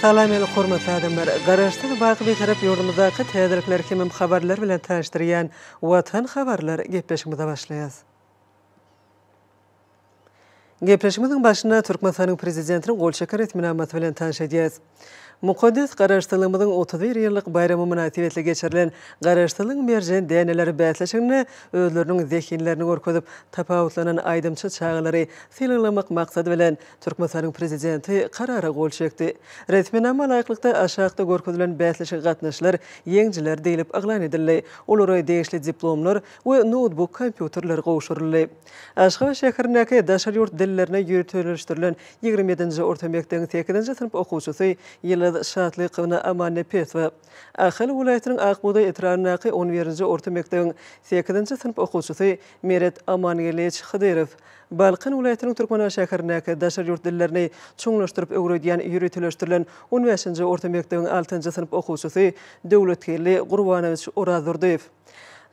Salam el hormatly adamlar! Garaşsyz baky Bitarap ýurdumyzdaky täzelikler hemem habarlar bilen tanyşdyrýan Watan habarlar gepleşigimize başlaýas. Gepleşigimiziň başynda Türkmenistanyň Prezidentiniň gol çeken resminamasy bilen tanyş edýäris. Mukaddes Garaşsyzlygymyzyň 31 ýyllyk baýramy mynasybetli geçirilen Garaşsyzlygyň merjen däneleri bäsleşiginde özleriniň zehinlerini görkezip, tapawutlanan aýdymçy çagalary sylaglamak maksady bilen, Türkmenistanyň Prezidenti Karara gol çekdi. Resminama laýyklykda, aşakda görkezilen bäsleşige gatnaşyjylar ýeňijiler diýlip yglan edildi. Olara degişli diplomlar we noutbuk kompýuterler gowşuryldy. Aşgabat şäherindäki daşary ýurt dillerine ýöriteleşdirilen 27-nji orta mekdebiň sekizinji synp okuwçysy Ýyldyz Şatlykowna Amannepesowa, Ahal welaýatynyň Ak bugdaý etrabyndaky on birinji orta mekdebiň sekizinji synp okuwçysy Meret Amangeldiýewiç Hydyrow, Balkan welaýatynyň Türkmenabat şäherindäki daşary ýurt dillerini çuňlaşdyryp öwredýän ýöriteleşdirilen on bäşinji orta mekdebiň altynjy synp okuwçysy Döwletgeldi Gurbanowiç Orazdurdyýew.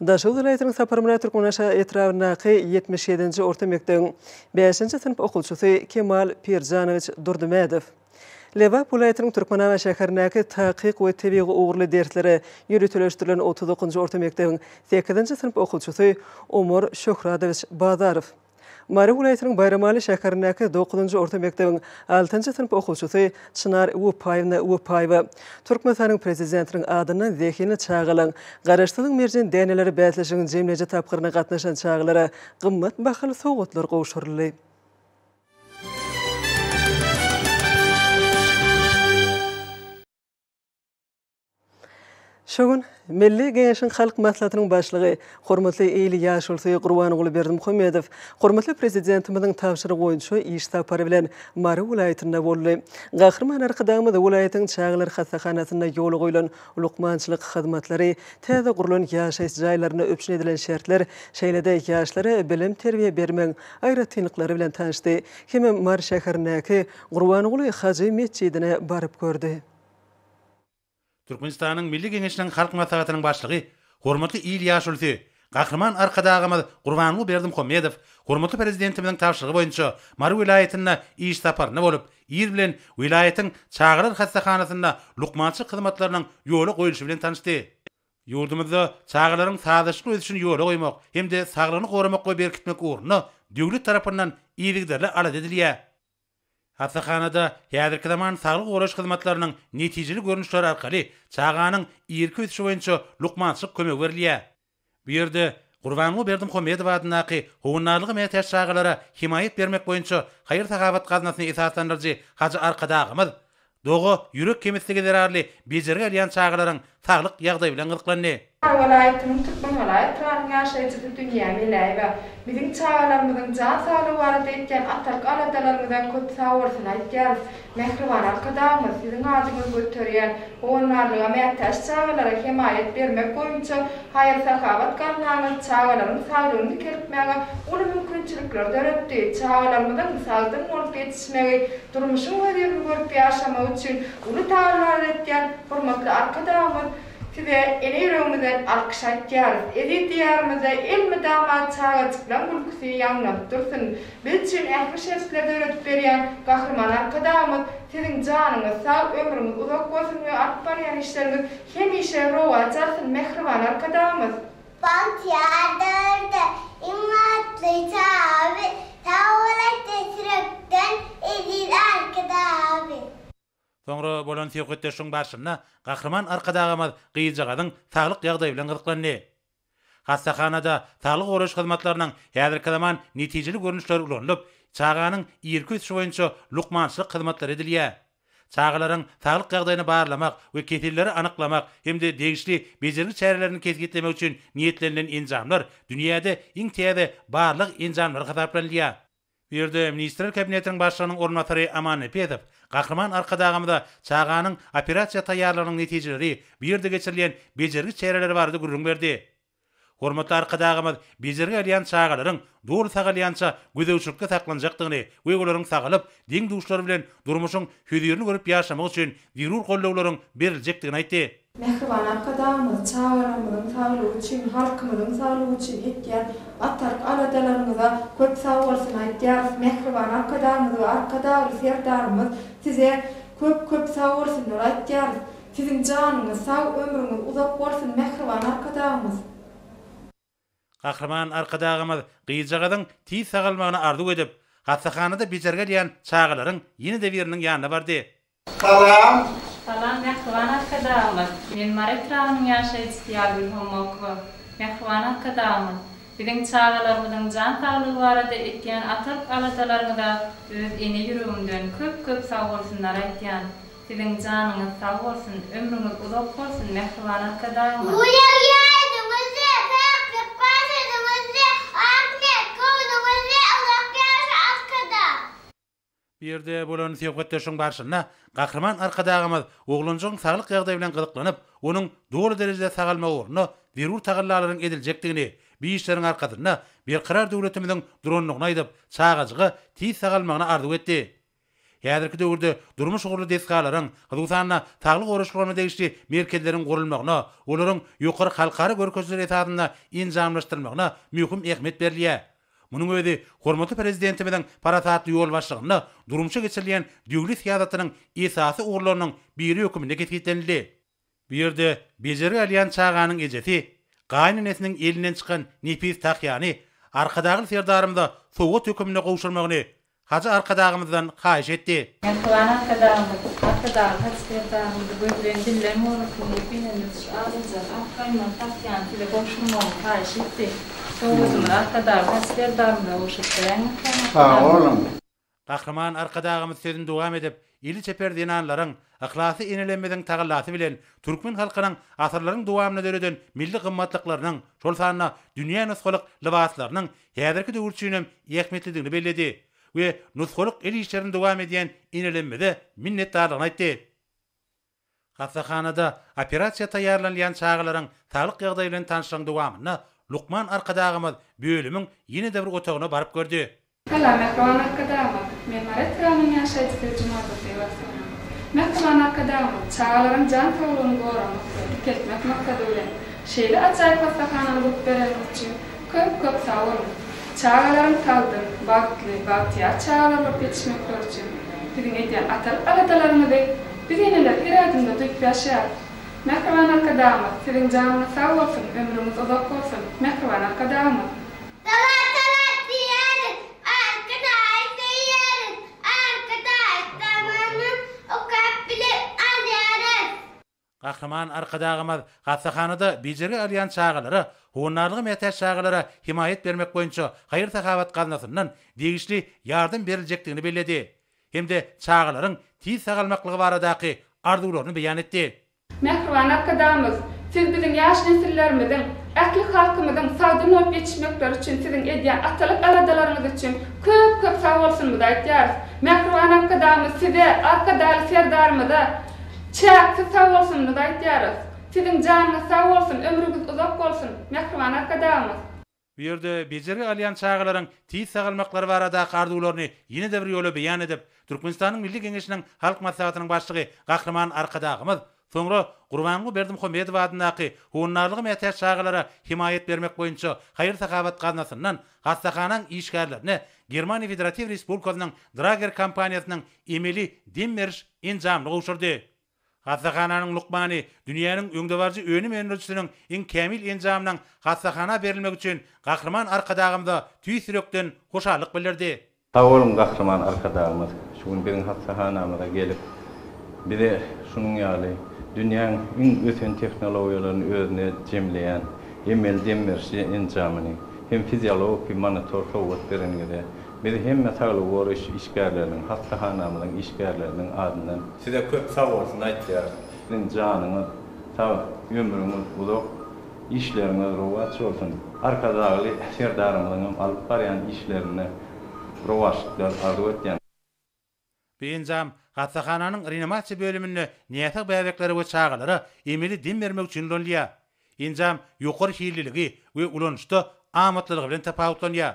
Daşoguz welaýatynyň Saparmyrat Türkmenbaşy etrabyndaky 77-nji orta mekdebiň bäşinji synp okuwçysy Kemal Pirjanowiç Durdymädow. Lebap welaýatynyň Türkmenabat şäherindäki takyk we tebigy ugurly derslere ýöriteleşdirilen 39-njy orta mekdebiň sekizinji synp okuwçysy Omar Şöhradowiç Bazarow. Mary welaýatynyň Baýramaly şäherindäki dokuzynjy orta mekdebiň altynjy synp okuwçysy Çynar Wepaýewna Wepaýewa Türkmenistanyň Prezidentiniň adyndan zehinli çagalaň Garaşsyzlygyň merjen däneleri bäsleşigiň jemleýji tapgyryna gatnaşan çagalara gymmat bahaly sowgatlar gowşuryldy. Şu gün Milli Geňeşiň Halk Maslahatynyň Başlygy, hormatly il ýaşulusy Gurbanguly Berdimuhamedow hormatly Prezidentimiziň tabşyrygy boýunça iş sapary bilen Mary welaýatynda boldy. Gahryman Arkadagymyz welaýatyň çagalar hassahanasynda ýola goýlan lukmançylyk hyzmatlary, täze gurlan ýaşaýyş jaýlarynda üpjün edilen şertler, şeýle-de ýaşlara bilim-terbiýe bermegiň aýratynlyklary bilen tanyşdy hemem Mary şäherindäki Gurbanguly hajy metjidine baryp gördi. Türkmenistanyň Milli Geňeşiniň Halk Maslahatynyň Başlygy, hormatly il ýaşulusy, Gahryman Arkadagymyz Gurbanguly Berdimuhamedow hormatly Prezidentimiziň tabşyrygy boýunça Mary welaýatynda iş saparynda bolup, ir bilen welaýatyň çagalar hassahanasynda lukmançylyk hyzmatlarynyň ýola goýluşy bilen tanyşdy. Ýurdumyzda çagalaryň sazlaşykly ösüşini ýola goýmak hem-de saglygyny goramak we berkitmek ugrunda döwlet tarapyndan yzygiderli alada edilýär. Hassahanada häzirki zaman saglygy goraýyş hyzmatlarynyň netijeli görnüşleri arkaly çaganyň irki ösüşi boýunça lukmançylyk kömegi berilýär. Bu ýerde Gurbanguly Berdimuhamedow adyndaky Howandarlyga mätäç çagalara hemaýat bermek boýunça haýyr-sahawat gaznasyny esaslandyryjy Hajy Arkadagymyz Doga ýürek kemisligi zerarly bejergi alýan çagalaryň saglyk ýagdaýy bilen gyzyklandy. Mary welaýatynyň Türkmengala etrabynyň ýaşaýjysy Dünýä Meläýewa, Biziň çagalarymyzyň jan saglygy barada etýän atalyk aladalaryňyza köp sagbolsun aýtýarys. Mähriban Arkadagymyz, siziň adyňyzy göterýän, howandarlyga mätäç çagalara hemaýat bermek boýunça haýyr-sahawat gaznaňyz çagalaryň saglygyny dikeltmäge uly mümkinçilikler döretdi. Çagalarymyzyň sagdyn bolup ýetişmegi, Durmuşyň hözirini görüp ýaşamagy üçin uly tagallalar etýän hormatly Arkadagymyz Size ene ýüregimizden alkyş aýtýarys. Eziz Diýarymyzda elmydama çagajyklaň gülküsi ýaňlanyp dursun. Biz üçin ähli şertleri döredip berýän Gahryman Arkadagymyz Siziň janyňyz sag, ömrüňiz uzak bolsun we alyp barýan işleriňiz hemişe rowaç alsyn, mähriban Arkadagymyz! Bagtyýar döwürde iň bagtly çaga biz, Sag bol aýtdy ýürekden eziz Arkadagymyz. Soňra bolan söhbetdeşligiň barşynda Gahryman Arkadagymyz gyzjagazyň saglyk ýagdaýy bilen gyzyklandy. Hassahanada saglygy goraýyş hyzmatlarynyň häzirki zaman netijeli görnüşleri ulanylyp, çaganyň irki ösüşi boýunça lukmançylyk hyzmatlary edilýär. Çagalaryň saglyk ýagdaýyny barlamak we keselleri anyklamak hem-de degişli bejergi çärelerini kesgitlemek üçin niýetlenilen enjamlar dünýäde iň täze barlag enjamlary hasaplanylýar. Bu ýerde Ministrler Kabinetiniň Başlygynyň orunbasary Aman Nepesow Gahryman Arkadagymyza çaganyň operasiýa taýýarlygynyň netijeleri, bu ýerde geçirilýän bejergi çäreleri barada gürrüň berdi. Hormatly Arkadagymyz bejergi alýan çagalaryň doly sagalýança gözegçilikde saklanjakdygyny we olaryň sagalyp, deň-duşlary bilen durmuşyň hözirini görüp ýaşamagy üçin zerur gollawlaryň beriljekdigini aýtdy. Mähriban Arkadagymyz çagalarymyzyň saglygy üçin, halkymyzyň saglygy üçin etýän atalyk aladalaryňyza köp sagbolsun aýtýarys. Mähriban Arkadagymyz we Arkadagly Serdarymyz size. köp köp sag bolsunlar aýtýarys. Siziň janyňyz sag ömrüňiz uzak bolsun mähriban Arkadagymyz. Gahryman Arkadagymyz gyzjagazyň tiz sagalmagyny arzuw edip, hassahanada bejergi alýan çagalaryň ýene-de biriniň ýanyna bardy. Salam. Salam Mähriban Arkadagymyz! Men Mary etrabynyň ýaşaýjysy Ýazgül Hommakowa. Mähriban Arkadagymyz! Biziň çagalarymyzyň jan saglygy barada etýän atalyk aladalaryňyza öz ene ýüregimden köp-köp sagbolsunlar aýtýan. Siziň janyňyz sag bolsun, ömrüňiz uzak bolsun Mähriban Arkadagymyz! Gülüň ýaýdyňyzda, päklik bar sözüňizde, Ak niyet göwnüňizde, uzak ýaşa Arkadag! Bu ýerde bolan söhbetdeşligiň barşynda Gahryman Arkadagymyz oglanjygyň saglyk ýagdaýy bilen gyzyklanyp, onuň doly derejede sagalmagy ugrunda zerur tagallalaryň ediljekdigini, bu işleriň arkasynda Berkarar döwletimiziň durandygyny aýdyp, çagajyga tiz sagalmagyny arzuw etdi. Häzirki döwürde durmuş ugurly desgalaryň, hususan-da, saglygy goraýyş ulgamyna degişli merkezleriň gurulmagyna, olaryň ýokary halkara görkezijiler esasynda enjamlaşdyrylmagyna möhüm ähmiýet berilýär. Munuň özi hormatly Prezidentimiziň parasatly ýolbaşçylygynda durmuşa geçirilýän döwlet syýasatynyň esasy ugurlarynyň biri hökmünde kesgitlenildi. Bu ýerde bejergi alýan çaganyň ejesi gaýynenesiniň elinden çykan nepis tahýany Arkadagly Serdarymyza sowgat hökmünde gowşurmagyny Hajy Arkadagymyzdan haýyş etdi. Mähriban Arkadagymyz, Arkadagly Hajy Serdarymyzy gözden dilden gorasyn diýip enemiz şu azajyk ak gaýmaly tahýany size gowşurmagyny haýyş etdi. Sowgadymyzy Arkadagly Hajy Serdarymyza gowşuryp beräýiň Mähriban Sag boluň. Gahryman Arkadagymyz sözüni dowam edip, eli çeper zenanlaryň, yhlasly enelerimiziň tagallasy bilen türkmen halkynyň asyrlaryň dowamynda döreden milli gymmatlyklarynyň, şol sanda dünýä nusgalyk lybaslarynyň häzirki döwür üçin hem ähmiýetlidigini belledi we nusgalyk el işlerini dowam edýän enelerimize minnetdarlygyny aýtdy. Hassahanada operasiýa taýýarlanylýan çagalaryň saglyk ýagdaýy bilen tanyşlygyň dowamynda lukman Arkadagymyz bölümiň ýene-de bir otagyna baryp gördi. Salam Mähriban Arkadagymyz! Men Mary etrabynyň ýaşaýjysy Jumadurdyýewa Sona. Mähriban Arkadagymyz, çagalaryň jan saglygyny goramak we dikeltmek maksady bilen, şeýle ajaýyp hassahanany gurup bereniňiz üçin köp köp sag boluň! Çagalaryň sagdyn, bagtly, bagtyýar çagalar bolup ýetişmekleri üçin siziň edýän atalyk aladalaryňyzy biz eneler her ädimde duýup ýaşaýarys. Mähriban Arkadagymyz, siziň janyňyz sag bolsun, ömrüňiz uzak bolsun, Mähriban Arkadagymyz! Salat salat diýýäris, Arkadagy söýýäris, Arkadag zamanyny okap bilim alýarys. Gahryman Arkadagymyz hassahanada bejergi alýan çagalara, howandarlyga mätäç çagalara hemaýat bermek boýunça haýyr-sahawat gaznasyndan degişli ýardam beriljekdigini belledi hem-de çagalaryň tiz sagalmaklygy baradaky arzuwlaryny beýan etdi. Mähriban Arkadagymyz, Siz biziň ýaş nesillerimiziň, ähli halkymyzyň sagdyn bolup ýetişmekleri üçin Siziň edýän atalyk aladalaryňyz üçin köp-köp sagbolsunymyzy aýtýarys. Mähriban Arkadagymyz Size, Arkadagly Serdarymyza çäksiz sagbolsunymyzy aýtýarys. Siziň janyňyz sag bolsun, ömrüňiz uzak bolsun, mähriban Arkadagymyz! Bu ýerde bejergi alýan çagalaryň tiz sagalmaklary baradaky arzuwlaryny ýene-de bir ýola beýan edip, Türkmenistanyň Milli Geňeşiniň Halk Maslahatynyň Başlygy Gahryman Arkadagymyz soňra Gurbanguly Berdimuhamedow adyndaky howandarlyga mätäç çagalara hemaýat bermek boýunça haýyr-sahawat gaznasyndan hassahanaň işgärlerine Germaniýa Federatiw Respublikasynyň Drager kompaniýasynyň emeli dem beriş enjamyny gowşurdy. Hassahananyň lukmany dünýäniň öňdebaryjy önüm öndürijisiniň iň kämil enjamynyň hassahana berilmegi üçin Gahryman Arkadagymyza tüýs ýürekden hoşallyk bildirdi. Sag boluň Gahryman Arkadagymyz şu gün biziň hassahanamyza gelip bize şunuň ýaly dünýäň iň ösen tehnologiýalaryny özüne jemleýän emeli dem beriş enjamyny hem fiziologiki monitor sowgat bereniňize Biz hemme saglygy goraýyş işgärleriniň, hassahanamyzyň işgärleriniň adyndan size köp sagbolsun aýtýarys. Siziň janyňyz sag, ömrüňiz uzak, işleriňiz rowaç bolsun! Arkadagly Serdarymyzyňam alyp barýan işlerinde rowaçlyklar arzuw etýän. Bu enjam hassahananyň reanimasiýa bölüminde näsag bäbeklere we çagalara emeli dem bermek üçin ulanylýar. Enjam ýokary hilliligi we ulanyşda amatlylygy bilen tapawutlanýar.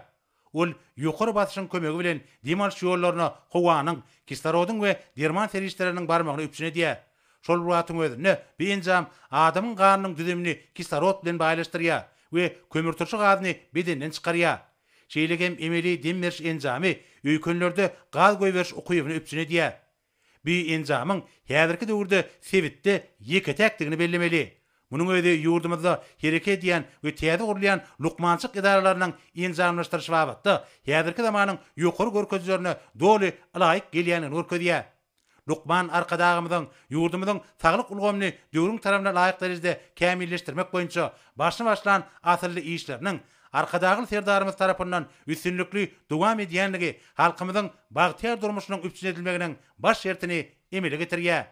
Ol ýokary basyşyň kömegi bilen dem alyş ýollaryna howanyň, kislorodyň we derman serişdeleriniň barmagyny üpjün edýär. Şol bir wagtyň özünde bu enjam adamyň ganynyň düzümini kislorod bilen baýlaşdyrýar we kömürturşy gazyny bedenden çykarýar. Şeýle hem emeli dem beriş enjamy öýkenlerde gaz goýberiş ukybyny üpjün edýär. Bu enjamyň häzirki döwürde sebitde ýeke-täkdigini bellemeli. Munuň özi ýurdumyzda hereket edýän we täze gurulýan lukmançylyk edaralarynyň enjamlaşdyryşy babatda häzirki zamanyň ýokary görkezijilerine doly ylaýyk gelýändigini görkezýär. Lukman Arkadagymyzyň ýurdumyzyň saglyk ulgamyny döwrüň talabyna laýyk derejede kämilleşdirmek boýunça başyny başlan asylly işleriniň Arkadagly Serdarymyz tarapyndan üstünlikli dowam edýändigi halkymyzyň bagtyýar durmuşynyň üpjün edilmeginiň baş şertini emele getirýär.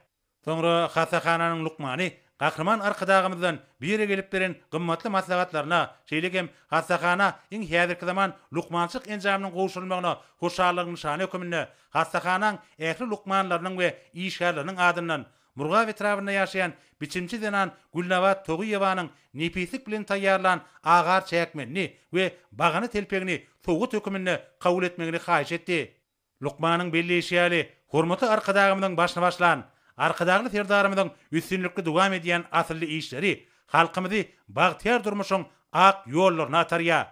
Soňra hassahananyň lukmany Gahryman Arkadagymyzdan bu ýere gelip beren gymmatly maslahatlaryna, şeýle hem hassahana iň häzirki zaman lukmançylyk enjamynyň gowşurylmagyna hoşallygyň nyşany höküminde hassahanaň ähli lukmanlarynyň we işgärleriniň adyndan Murgap etrabynda ýaşaýan biçimçi zenan Gülnabat Togyýewanyň nepislik bilen taýýarlan agar çäkmenini we bagana telpegini sowgat höküminde kabul etmegini haýyş etdi. Lukmanyň belleýşi ýaly, hormatly Arkadagymyzyň başyny başlan, Arkadagly Serdarymyzyň üstünlikli dowam edýän asylly işleri halkymyzy bagtyýar durmuşyň ak ýollaryna atarýar.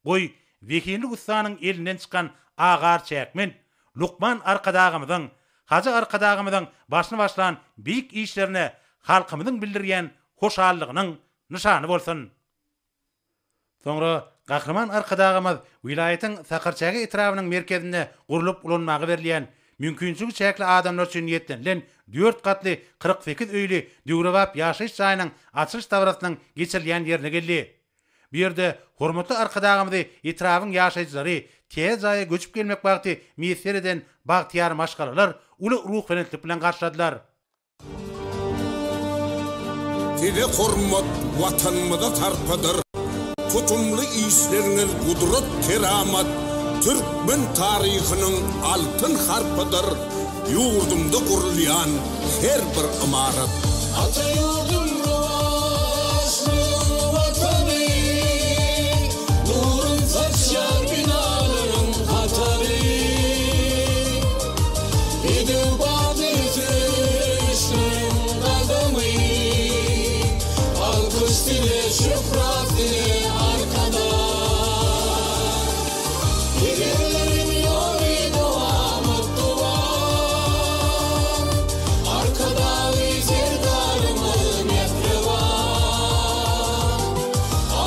Goý, zehinli ussanyň elinden çykan agar çäkmen lukman Arkadagymyzyň, Hajy Arkadagymyzyň başyny başlan beýik işlerine halkymyzyň bildirýän hoşallygynyň nyşany bolsun! Soňra Gahryman Arkadagymyz welaýatyň Sakarçäge etrabynyň merkezinde gurlup ulanmaga berilýän, mümkinçiligi çäkli adamlar üçin niýetlenilen dört gatly 48 öýli döwrebap ýaşaýyş jaýynyň açylyş dabarasynyň geçirilýän ýerine geldi. Bu ýerde hormatly Arkadagymyzy etrabyň ýaşaýjylary, täze jaýa göçüp gelmek bagty miýesser eden bagtyýar maşgalalar uly ruhubelentlik bilen garşyladylar. Size hormat, Watanymyza sarpadyr. Tutumly işleriňiz gudrat-keramat, Türkmen taryhynyň altyn harpydyr. Ýurdumda gurulýan her bir ymarat. Ata ýurdum rowaçlygyň Watany, Nurun saçýar binalaryň hatary. Bedew batly ösüşleriň gadamy, Alkyş size, şöhrat size, Arkadag! Pederleriň ýoly dowamat dowam, Arkadagly Serdarymyz mähriban.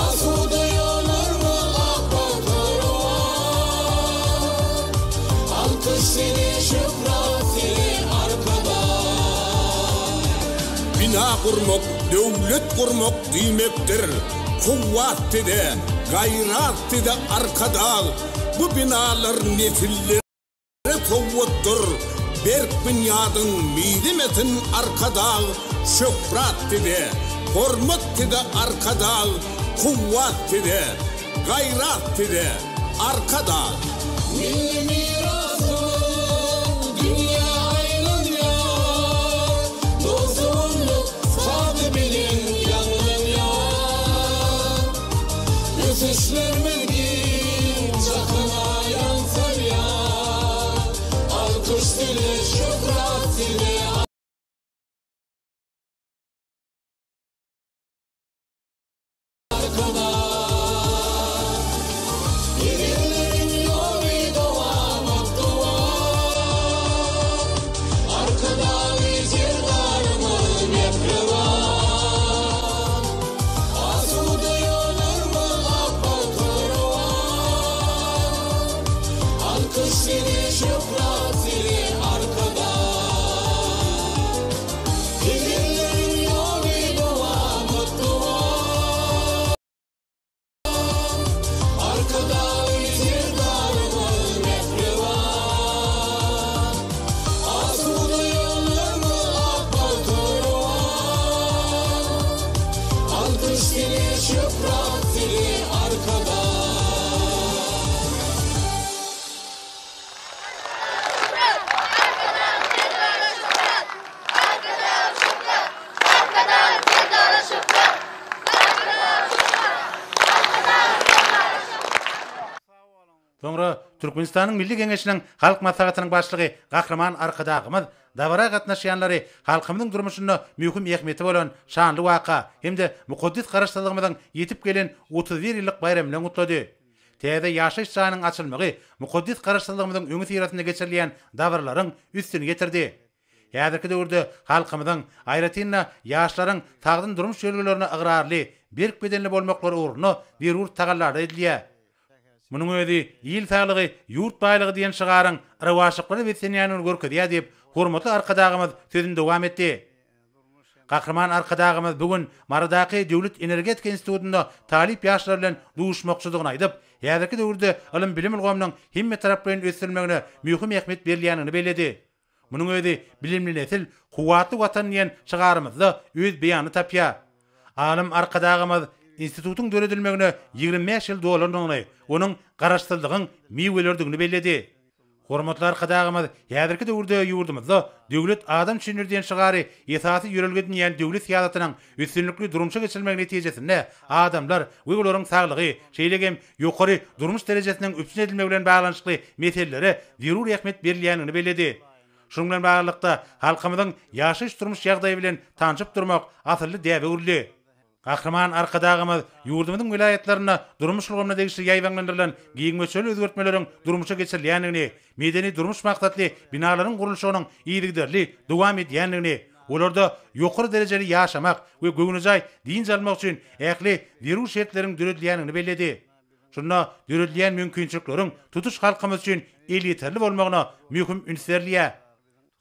Asuda ýollarymyz ak bagta rowan, Alkyş size, şöhrat size, Arkadag! Bina gurmak, döwlet gurmak diýmekdir. Kuwwat size, gaýrat size Arkadag! Bu binalar nesillere sowgatdyr. Berk binýadyň mizemesin Arkadag! Şöhrat size, hormat size Arkadag! Kuwwat size, gaýrat size Arkadag! Milli mirasymyz dünýä aýlanýar, Dost-doganlyk sazy bilen ýaňlanýar. Ösüşlerimiz giň jahana ýaň salýar, Alkyş size, şöhrat size, Arkadag! Pederleriň ýoly dowamat dowam, Arkadagly Serdarymyz mähriban. Asuda ýollarymyz ak bagta rowan, Alkyş size, şöhrat size, Arkadag! Pederleriň ýoly dowamat dowam, Arkadagly Serdarymyz mähriban. Asuda ýollarymyz ak bagta rowan, Alkyş size, şöhrat size, Arkadag! Soňra Türkmenistanyň Milli Geňeşiniň Halk Maslahatynyň Başlygy Gahryman Arkadagymyz dabara gatnaşýanlary halkymyzyň durmuşynda möhüm ähmiýeti bolan şanly waka hem-de mukaddes Garaşsyzlygymyzyň ýetip gelen 31 ýyllyk baýramy bilen gutlady. Täze ýaşaýyş jaýynyň açylmagy mukaddes Garaşsyzlygymyzyň öňüsyrasynda geçirilýän dabaralaryň üstüni ýetirdi. Häzirki döwürde halkymyzyň, aýratyn-da, ýaşlaryň sagdyn durmuş ýörelgelerine ygrarly, berk bedenli bolmaklary ugrunda zerur tagallalar edilýär. Munuň özi Il saglygy, ýurt baýlygy diýen şygaryň rowaçlyklara beslenýändigini görkezýär diýip, hormatly Arkadagymyz sözüni dowam etdi. Gahryman Arkadagymyz bu gün Marydaky Döwlet energetika institutynda talyp ýaşlar bilen duşuşmakçydygyny aýdyp, häzirki döwürde ylym-bilim ulgamynyň hemmetaraplaýyn ösdürilmegine möhüm ähmiýet berilýändigini belledi. Munuň özi Bilimli nesil, kuwwatly Watan diýen şygarymyzda öz beýanyny tapýar. Alym Arkadagymyz institutyň döredilmegine 25 ýyl dolandygyny, onuň Garaşsyzlygyň miweleridigini belledi. Hormatly Arkadagymyz häzirki döwürde ýurdumyzda Döwlet adam üçindir diýen şygary esasy ýörelge edinýän döwlet syýasatynyň üstünlikli durmuşa geçirilmegi netijesinde adamlar we olaryň saglygy, şeýle hem ýokary durmuş derejesiniň üpjün edilmegi bilen baglanyşykly meselelere zerur ähmiýet berilýändigini belledi. Şunuň bilen baglylykda, halkymyzyň ýaşaýyş-durmuş ýagdaýy bilen tanşyp durmak asylly däbe öwrüldi. Gahryman Arkadagymyz ýurdumyzyň welaýatlarynda durmuş ulgamyna degişli ýaýbaňlandyrylan giň möçberli özgertmeleriň durmuşa geçirilýändigini, medeni-durmuş maksatly binalaryň gurluşygynyň yzygiderli dowam edýändigini, olarda ýokary derejeli ýaşamak we göwnejaý dynç almak üçin ähli zerur şertleriň döredilýändigini belledi. Şunda döredilýän mümkinçilikleriň tutuş halkymyz üçin elýeterli bolmagyna möhüm üns berilýär.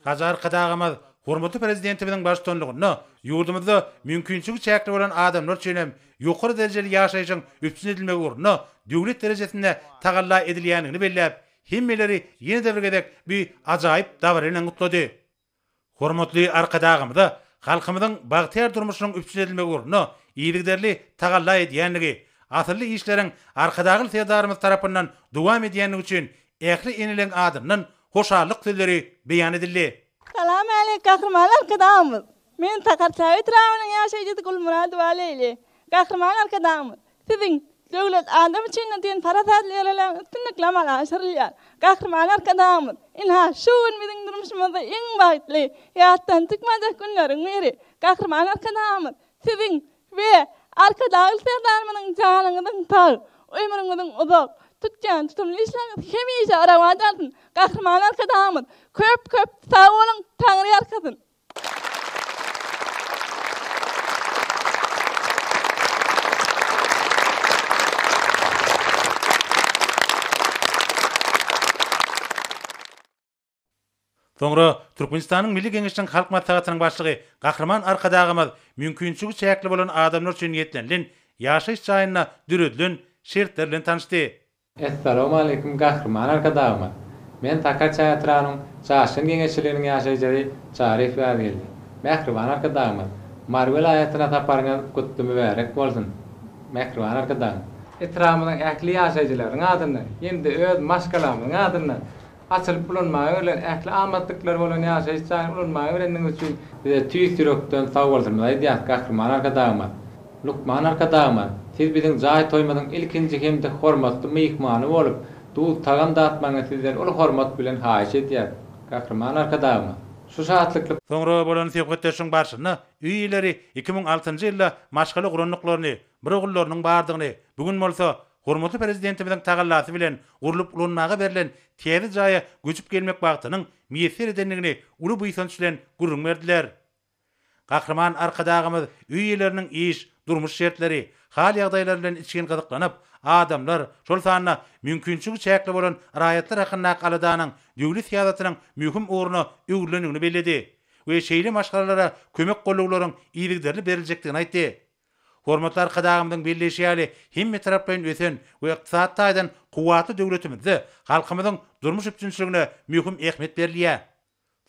Hajy Arkadagymyz hormatly Prezidentimiziň baştutanlygynda ýurdumyzda mümkinçiligi çäkli bolan adamlar üçin hem ýokary derejeli ýaşaýşyň üpjün edilmegi ugrunda döwlet derejesinde tagalla edilýändigini belläp, hemmeleri ýene-de bir gezek bu ajaýyp dabara bilen gutlady. Hormatly Arkadagymyza halkymyzyň bagtyýar durmuşynyň üpjün edilmegi ugrunda yzygiderli tagalla edýändigi, asylly işleriň Arkadagly Serdarymyz tarapyndan dowam edýändigi üçin ähli eneleriň adyndan hoşallyk sözleri beýan edildi. Salam älik Gahryman Arkadagymyz! Men Sakarçäge etrabynyň ýaşaýjysy Gulmyradowa Leýli. Gahryman Arkadagymyz, Siziň Döwlet adam üçindir diýen parasatly ýörelgäňiz üstünlikli amala aşyrylýar. Gahryman Arkadagymyz, ynha, şu gün biziň durmuşymyzda iň bagtly, ýatdan çykmajak günleriň biri. Gahryman Arkadagymyz, Siziň we Arkadagly Serdarymyzyň janyňyzyň sag, ömrüňiziň uzak, tutýan tutumly işleriňiz hemişe rowaç alsyn! Gahryman Arkadagymyz, köp-köp sag boluň, Taňry ýalkasyn! Soňra Türkmenistanyň Milli Geňeşiniň Halk Maslahatynyň Başlygy Gahryman Arkadagymyz mümkinçiligi çäkli bolan adamlar üçin niýetlenilen ýaşaýyş jaýynda döredilen şertler bilen tanyşdy. Essalawmaleýkim Gahryman Arkadagymyz! Men Sakarçäge etrabynyň Çaşgyn geňeşçiliginiň ýaşaýjysy Çaryýew Ýazgeldi. Mähriban Arkadagymyz, Mary welaýatyna saparyňyz gutly mübärek bolsun! Mähriban Arkadagym! Etrabymyzyň ähli ýaşaýjylarynyň adyndan hem-de öz maşgalamyzyň adyndan Açylyp ulanmaga berlen ähli amatlyklary bolan ýaşaýyş jaýyny ulanmaga berendigiňiz üçin Size tüýs ýürekden sagbolsunymyzy aýdýas Gahryman Arkadagymyz! Lukman Arkadagymyz, Siz biziň jaý toýumyzyň ilkinji hem-de hormatly myhmany bolup, duz-tagam datmagyňyzy Sizden uly hormat bilen haýyş edýäs. Gahryman Arkadagymyz, şu şatlykly. Soňra bolan söhbetdeşligiň barşynda öý eýeleri 2006-njy ýylda maşgala gurandyklaryny, bir ogullarynyň bardygyny, bu gün bolsa Hormatly Prezidentimiziň tagallasy bilen gurlup ulanmaga berlen täze jaýa göçüp gelmek bagtynyň miýesser edendigini uly buýsanç bilen gürrüň berdiler. Gahryman Arkadagymyz öý eýeleriniň iş, durmuş şertleri, hal-ýagdaýlary bilen içgin gyzyklanyp, adamlar, şol sanda mümkinçiligi çäkli bolan raýatlar hakyndaky aladanyň döwlet syýasatynyň möhüm ugruna öwrülendigini belledi we şeýle maşgalalara kömek-gollawlaryň yzygiderli beriljekdigini aýtdy. Hormatly Arkadagymyzyň belleýşi ýaly, hemmetaraplaýyn ösen we ykdysady taýdan kuwwatly döwletimizde halkymyzyň durmuş üpjünçiligine möhüm ähmiýet berilýär.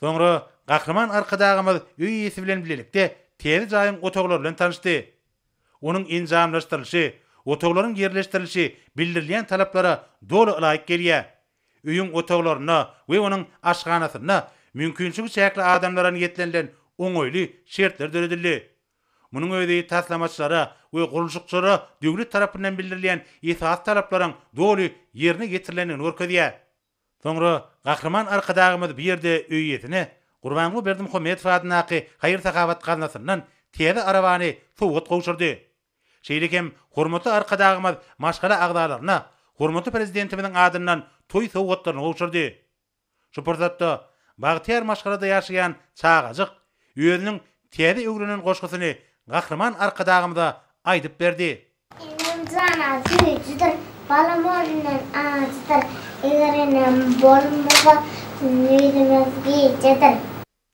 Soňra Gahryman Arkadagymyz öý eýesi bilen bilelikde täze jaýyň otaglary bilen tanyşdy. Onuň enjamlaşdyrylyşy, otaglaryň ýerleşdirilişi bildirilýän talaplara doly ylaýyk gelýär. Öýüň otaglarynda we onuň aşhanasynda mümkinçiligi çäkli adamlara niýetlenilen oňaýly şertler döredildi. Munuň özi taslamaçylara we gurluşykçylara döwlet tarapyndan bildirilýän esasy talaplaryň doly ýerine ýetirilendigini görkezýär. Soňra Gahryman Arkadagymyz bu ýerde öý eýesine Gurbanguly Berdimuhamedow adyndaky haýyr-sahawat gaznasyndan täze arabany sowgat gowşurdy. Şeýle hem hormatly Arkadagymyz maşgala agzalaryna hormatly Prezidentimiziň adyndan toý sowgatlaryny gowşurdy. Şu pursatda. bagtyýar maşgalada ýaşaýan çagajyk özüniň täze öwrenen goşgusyny Gahryman Arkadagymyza aýdyp berdi. Enem jana süýjüdir, balam orundan ajydyr, Eger enem bolmasa, gündizimiz gijedir.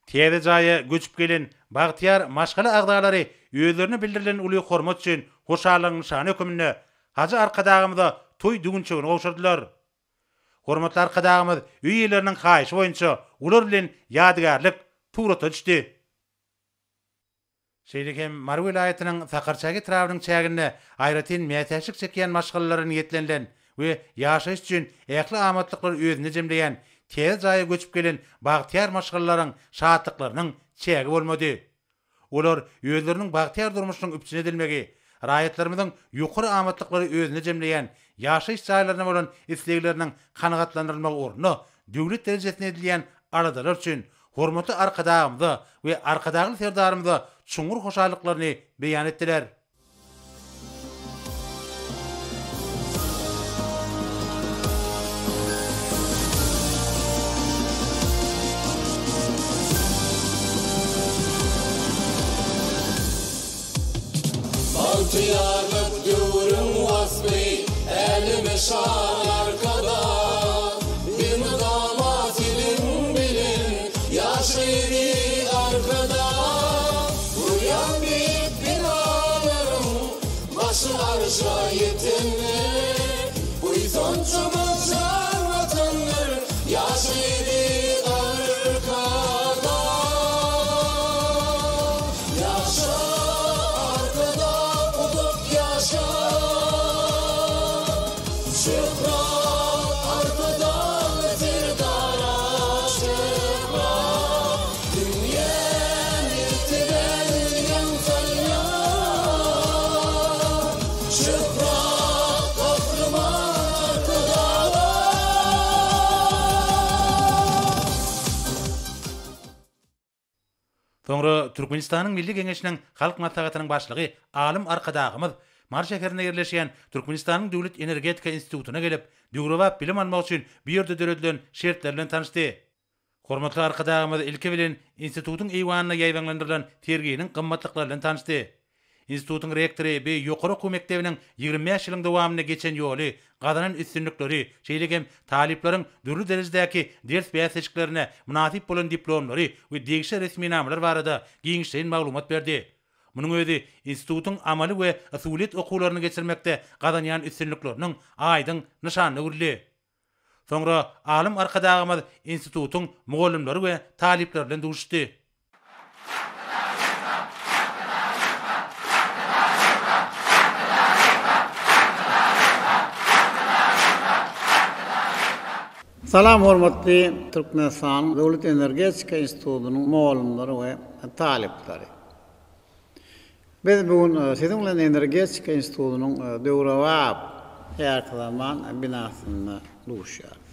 Täze jaýa göçüp gelen bagtyýar maşgala agzalary özlerine bildirilen uly hormat üçin hoşallygyň nyşany höküminde Hajy Arkadagymyza toý düwünçegini gowşurdylar. Hormatly Arkadagymyz öý eýeleriniň haýyşy boýunça olar bilen ýadygärlik surata düşdi. Şeýle hem Mary welaýatynyň Sakarçäge etrabynyň çäginde aýratyn mätäçlik çekýän maşgalalara niýetlenilen we ýaşaýyş üçin ähli amatlyklary özünde jemleýän täze jaýa göçüp gelen bagtyýar maşgalalaryň şatlyklarynyň çägi bolmady. Olar özleriniň bagtyýar durmuşynyň üpjün edilmegi, raýatlarymyzyň ýokary amatlyklary özünde jemleýän ýaşaýyş jaýlaryna bolan islegleriniň kanagatlandyrylmagy ugrunda döwlet derejesinde edilýän aladalar üçin hormatly Arkadagymyza we Arkadagly Serdarymyza çuňňur hoşallyklaryny beýan etdiler. Bagtyýarlyk döwrüň waspy, Äleme şan Arkadag. Elmydama seniň bilen ýaşaýry Arkadag. Gurýan beýik binalaryň başy arşa ýetende, Buýsanjymyz jan Watandyr, ýaşaýry Arkadag. Ýaşa Arkadag uzak ýaşa. Şöhrat Arkadagly Serdara şöhrat Dünýä mertebäni ýaň salýar Şöhrat Gahryman Arkadaga. Soňra Türkmenistanyň Milli Geňeşiniň Halk Maslahatynyň Başlygy alym Arkadagymyz Mary şäherinde ýerleşýän Türkmenistanyň Döwlet energetika institutyna gelip, döwrebap bilim almak üçin bu ýerde döredilen şertler bilen tanyşdy. Hormatly Arkadagymyz ilki bilen institutyň eýwanynda ýaýbaňlandyrylan serginiň gymmatlyklary bilen tanyşdy. Institutyň rektory bu ýokary okuw mekdebiniň 25 ýylyň dowamynda geçen ýoly, gazanan üstünlikleri, şeýle hem talyplaryň dürli derejedäki ders bäsleşiklerinde mynasyp bolan diplomlary we degişli resminamalar barada giňişleýin maglumat berdi. Munuň özi institutyň amaly we usulyýet okuwlaryny geçirmekde gazanýan üstünlikleriniň aýdyň nyşanyna öwrüldi. Soňra alym Arkadagymyz institutyň mugallymlary we talyplary bilen duşuşdy. Salam hormatly Türkmenistanyň Döwlet energetika institutynyň mugallymlary we talyplary. Biz bu gün siziň bilen Energetika institutynyň döwrebap häzirki zaman binasynda duşýarys.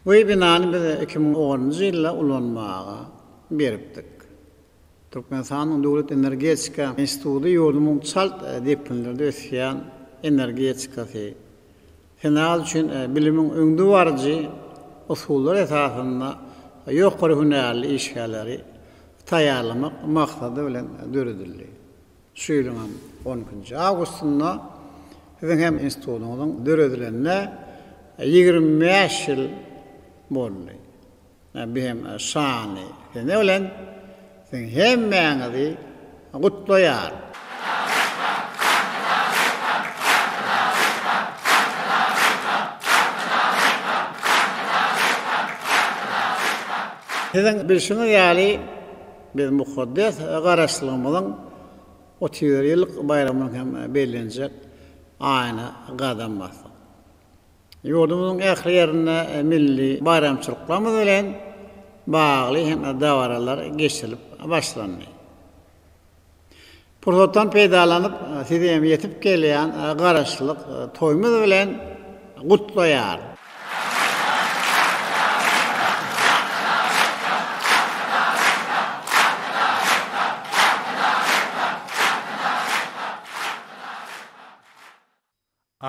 Bu binany biz 2010-njy ýylda ulanmaga beripdik. Türkmenistanyň Döwlet energetika instituty ýurdumyň çalt depginlerde ösýän energetikasy, senagat üçin bilimiň öňdebaryjy usullary esasynda ýokary hünärli işgärleri taýýarlamak maksady bilen döredildi. Şu ýylyň hem on ikinji awgustynda siziň hem institutyňyzyň döredilenine 25 ýyl boldy. Bu hem şanly sene bilen siziň hemmäňizi gutlaýaryn. Siziň bilşiňiz ýaly, biz mukaddes Garaşsyzlygymyzyň 31 ýyllyk baýramynyň hem bellenjek aýyna gadam basdyk. Ýurdumyzyň ähli ýerinde milli baýramçylyklarymyz bilen bagly hem dabaralar geçirilip başlandy. Pursatdan peýdalanyp, sizi hem ýetip gelýän Garaşsyzlyk toýumyz bilen gutlaýaryn.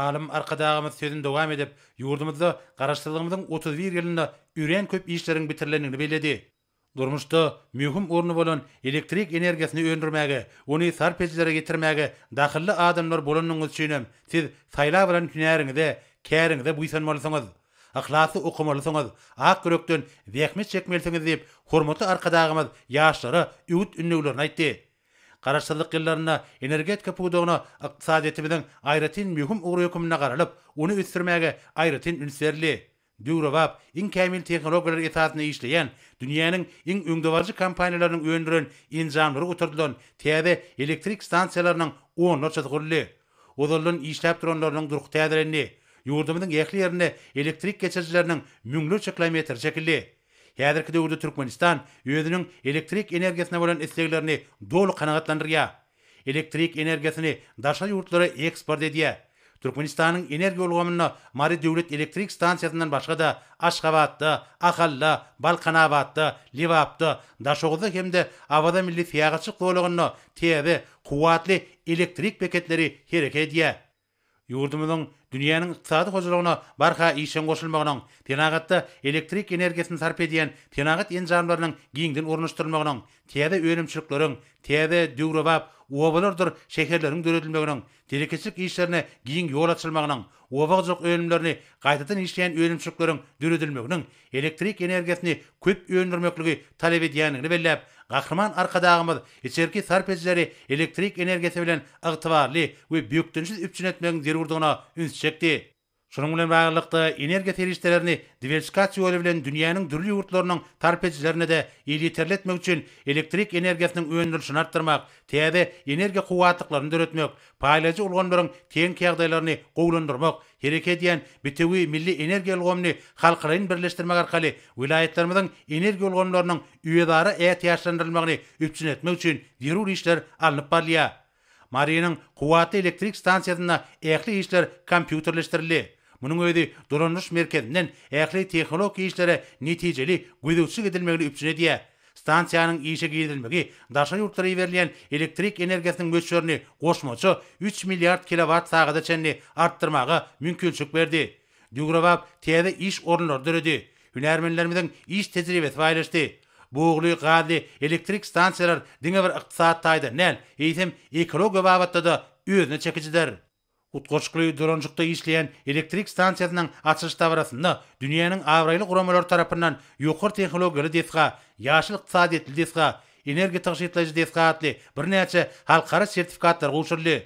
Alym Arkadagymyz sözüni dowam edip, ýurdumyzda Garaşsyzlygymyzyň 31 ýylynda örän köp işleriň bitirilendigini belledi. Durmuşda möhüm orny bolan elektrik energiýasyny öndürmäge, ony sarp edijilere ýetirmäge dahylly adamlar bolandygyňyz üçinem siz saýlap alan hünäriňize, käriňize buýsanmalysyňyz. Yhlasly okamalysyňyz, ak ýürekden zähmet çekmelisiňiz diýip, hormatly Arkadagymyz ýaşlara öwüt-ündewlerini aýtdy. Garaşsyzlyk ýyllarynda energetika pudagyna ykdysadyýetimiziň aýratyn möhüm ugry hökmünde garalyp, ony ösdürmäge aýratyn üns berildi. Döwrebap, iň kämil tehnologiýalar esasynda işleýän, dünýäniň iň öňdebaryjy kompaniýalarynyň öndüren enjamlary oturdylan täze elektrik stansiýalarynyň onlarçasy guruldy. Ozaldan işläp duranlarynyň durky täzelendi. Ýurdumyzyň ähli ýerinde elektrik geçirijileriniň müňlerçe kilometri çekildi. Häzirki döwürde Türkmenistan özüniň elektrik energiýasyna bolan isleglerini doly kanagatlandyrýar. Elektrik energiýasyny daşary ýurtlara eksport edýär. Türkmenistanyň energiýa ulgamynda Mary döwlet elektrik stansiýasyndan başga-da Aşgabatda, Ahalda, Balkanabatda, Lebapda, Daşoguzda hem-de Awaza milli syýahatçylyk zolagynda täze, kuwwatly elektrik beketleri hereket edýär. Ýurdumyzyň dünýäniň ykdysady hojalygyna barha işjeň goşulmagynyň, senagatda elektrik energiýasyny sarp edýän senagat enjamlarynyň giňden ornaşdyrylmagynyň, täze önümçilikleriň, täze, döwrebap obalardyr şäherleriň döredilmeginiň, telekeçilik işlerine giň ýol açylmagynyň, oba hojalyk önümlerini gaýtadan işleýän önümçilikleriň döredilmeginiň elektrik energiýasyny köp öndürmekligi talap edýändigini belläp, Gahryman Arkadagymyz içerki sarp edijileri elektrik energiýasy bilen ygtybarly we bökdençsiz üpjün etmegiň zerurdygyna üns çekdi. Şunuň bilen baglylykda, energiýa serişdelerini diwersifikasiýa ýoly bilen dünýäniň dürli ýurtlarynyň sarp edijilerine-de elýeterli etmek üçin elektrik energiýasynyň öndürilişini artdyrmak, täze energiýa kuwwatlyklaryny döretmek, paýlaýjy ulgamlaryň tehniki ýagdaýlaryny gowulandyrmak, hereket edýän bitewi milli energiýa ulgamyny halkalaýyn birleşdirmek arkaly welaýatlarymyzyň energiýa ulgamlarynyň özara ätiýaçlandyrylmagyny üpjün etmek üçin zerur işler alnyp barylýar. Marynyň kuwwatly elektrik stansiýasynda ähli işler kompýuterleşdirildi. Munuň özi dolandyryş merkezinden ähli tehnologik işlere netijeli gözegçilik edilmegini üpjün edýär. Stansiýanyň işe girizilmegi daşary ýurtlara iberilýän elektrik energiýasynyň möçberini goşmaça üç milliard kilowat sagada çenli artdyrmaga mümkinçilik berdi. Döwrebap täze iş orunlary döredi. Hünärmenlerimiziň iş tejribesi baýlaşdy. Bugly, gazly elektrik stansiýalar diňe bir ykdysady taýdan däl, eýsem, ekologiýa babatda-da özüne çekijidir. Utgaşykly dolanşykda işleýän elektrik stansiýasynyň açylyş dabarasynda dünýäniň abraýly guramalary tarapyndan ýokary tehnologiýaly desga, ýaşyl ykdysadyýetli desga, energiýa tygşytlaýjy desga atly birnäçe halkara sertifikatlary gowşuryldy.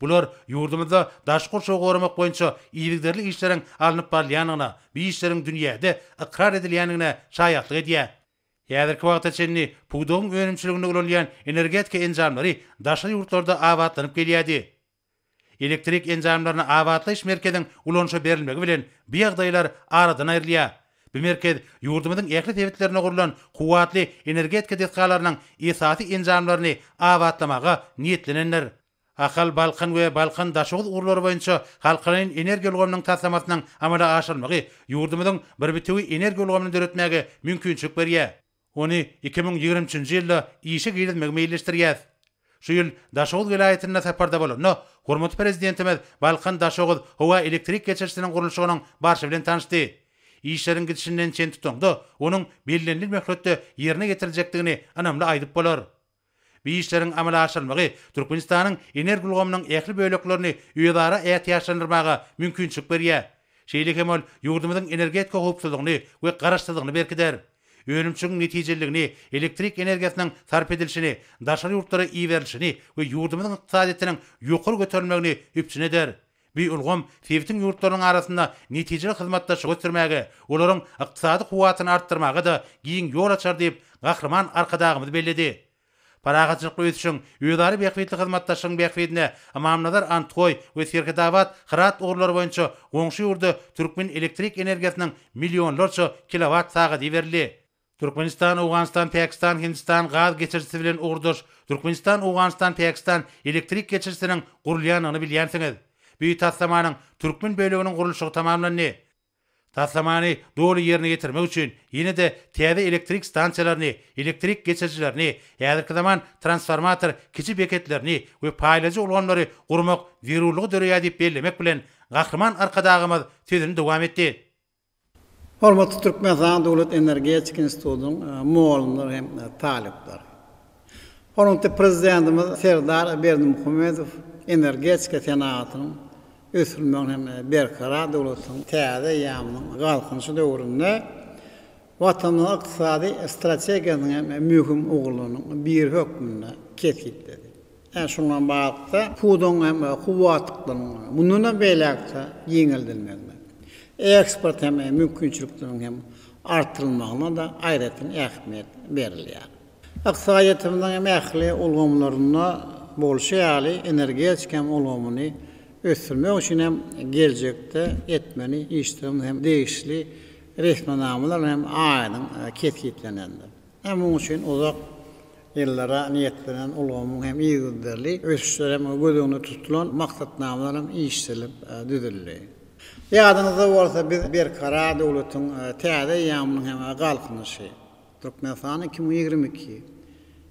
Bular ýurdumyzda daşky gurşawy goramak boýunça yzygiderli işleriň alnyp barylýandygyna, bu işleriň dünýäde ykrar edilýändigine şaýatlyk edýär. Häzirki wagta çenli pudagyň önümçiliginde ulanylýan energetika enjamlary daşary ýurtlarda abatlanyp gelýärdi. Elektrik enjamlaryny abatlaýyş merkeziň ulanyşa berilmegi bilen bu ýagdaýlar aradan aýrylýar. Bu merkez ýurdumyzyň ähli sebitlerinde gurlan kuwwatly energetika desgalarynyň esasy enjamlaryny abatlamaga niýetlenendir. Ahal, Balkan we Balkan, Daşoguz ugurlary boýunça halkalaýyn energiýa ulgamynyň taslamasynyň amala aşyrylmagy ýurdumyzyň bir bitewi energiýa ulgamyny döretmäge mümkinçilik berýär. Ony 2023 üçünji ýylda işe girizmegi meýilleşdirýäris. Şu ýyl Daşoguz welaýatynda saparda bolanda, hormatly Prezidentimiz Balkan-Daşoguz howa elektrik geçirijisiniň gurluşygynyň barşy bilen tanyşdy. Işleriň gidişinden çen tutaňda, onuň bellenilen möhletde ýerine ýetiriljekdigini ynamly aýdyp bolar. Bu işleriň amala aşyrylmagy Türkmenistanyň energoulgamynyň ähli böleklerini özara ätiýaçlandyrmaga mümkinçilik berýär. Şeýle hem ol ýurdumyzyň energetika howpsuzlygyny we garaşsyzlygyny berkider. Önümçiligiň netijeliligini, elektrik energiýasynyň sarp edilişini, daşary ýurtlara iberilişini we ýurdumyzyň ykdysadyýetiniň ýokary göterilmegini üpjün eder. Bu ulgam sebitiň ýurtlarynyň arasynda netijeli hyzmatdaşlygy ösdürmäge, olaryň ykdysady kuwwatyny artdyrmaga-da giň ýol açar diýip, Gahryman Arkadagymyz belledi. Parahatçylykly ösüşiň, özara bähbitli hyzmatdaşlygyň bähbidine Ymamnazar-Andhoý we Serhetabat-Hyrat ugurlary boýunça goňşy ýurda türkmen elektrik energiýasynyň millionlarça kilowat sagady iberildi. Türkmenistan, Owganystan, Pakistan, Hindistan gaz geçirijisi bilen ugurdaş Türkmenistan, Owganystan, Pakistan elektrik geçirijisiniň gurulýandygyny bilýänsiňiz. Bu taslamanyň türkmen böleginiň gurluşygy tamamlandy. Taslamany doly ýerine ýetirmek üçin ýene-de täze elektrik stansiýalaryny, elektrik geçirijilerini, häzirki zaman transformator kiçi beketlerini we paýlaýjy ulgamlary gurmak zerurlygy döreýär diýip bellemek bilen, Gahryman Arkadagymyz sözüni dowam etdi. Hormatly Türkmenistanyň Döwlet energetika institutynyň mugallymlary hem talyplary! Hormatly Prezidentimiz Serdar Berdimuhamedow energetika senagatynyň ösdürilmegini hem Berkarar döwletiň täze eýýamynyň Galkynyşy döwründe Watanymyzyň ykdysady strategiýasynyň hem möhüm ugurlarynyň biri hökmünde kesgitledi. Şunuň bilen baglylykda, pudagyň hem kuwwatlyklarynyň mundan beýläk-de giňeldilmegine, eksport hem mümkinçilikleriniň hem artdyrylmagyna-da aýratyn ähmiýet berilýär. Ykdysadyýetimiziň hem ähli ulgamlarynda bolşy ýaly, energetika hem ulgamyny ösdürmek üçin hem geljekde etmeli işlerimiz hem degişli resminamalar hem aýdyň kesgitlenendir. Munuň üçin uzak ýyllara niýetlenen ulgamyň hem yzygiderli ösüşleri hem göz öňünde tutulan maksatnamalar hem işlenilip düzüldi. Ýadyňyzda bolsa, biz Berkarar döwletiň täze eýýamynyň hem Galkynyşy, Türkmenistany 2022,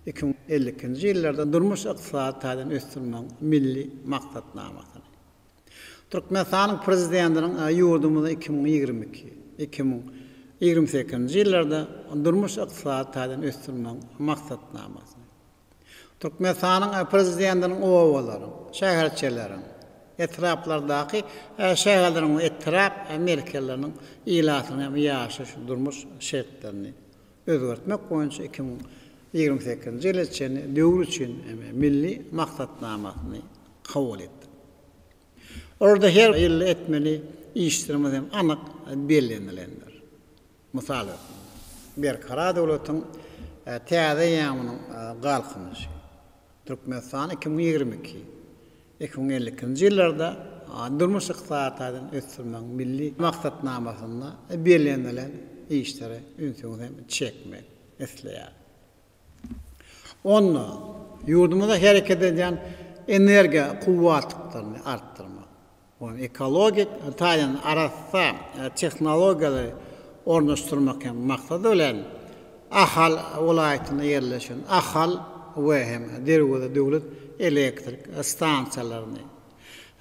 2052-nji ýyllarda durmuş-ykdysady taýdan ösdürmegiň milli maksatnamasyny, Türkmenistanyň Prezidentiniň ýurdumyzy 2022, 2028-nji ýyllarda durmuş-ykdysady taýdan ösdürmegiň maksatnamasyny, Türkmenistanyň Prezidentiniň obalaryň, şäherçeleriň, etraplardaky şäherleriň we etrap merkezleriniň ilatynyň hem ýaşaýyş-durmuş şertlerini özgertmek boýunça 2028-nji ýyla çenli döwür üçin milli maksatnamasyny kabul etdik. Olarda her ýylda etmeli işlerimiz hem anyk bellenilendir. Mysal hökmünde, Berkarar döwletiň täze eýýamynyň Galkynyşy, Türkmenistan 2022, 2052-nji ýyllarda durmuş-ykdysady taýdan ösdürmegiň milli maksatnamasynda bellenilen işlere ünsüňizi hem çekmek isleýärin. Onda ýurdumyzda hereket edýän energiýa kuwwatlyklaryny artdyrmak we ekologik taýdan arassa tehnologiýalary ornaşdyrmak hem maksady bilen Ahal welaýatynda ýerleşen Ahal we hem Derweze döwlet elektrik stansiýalaryny,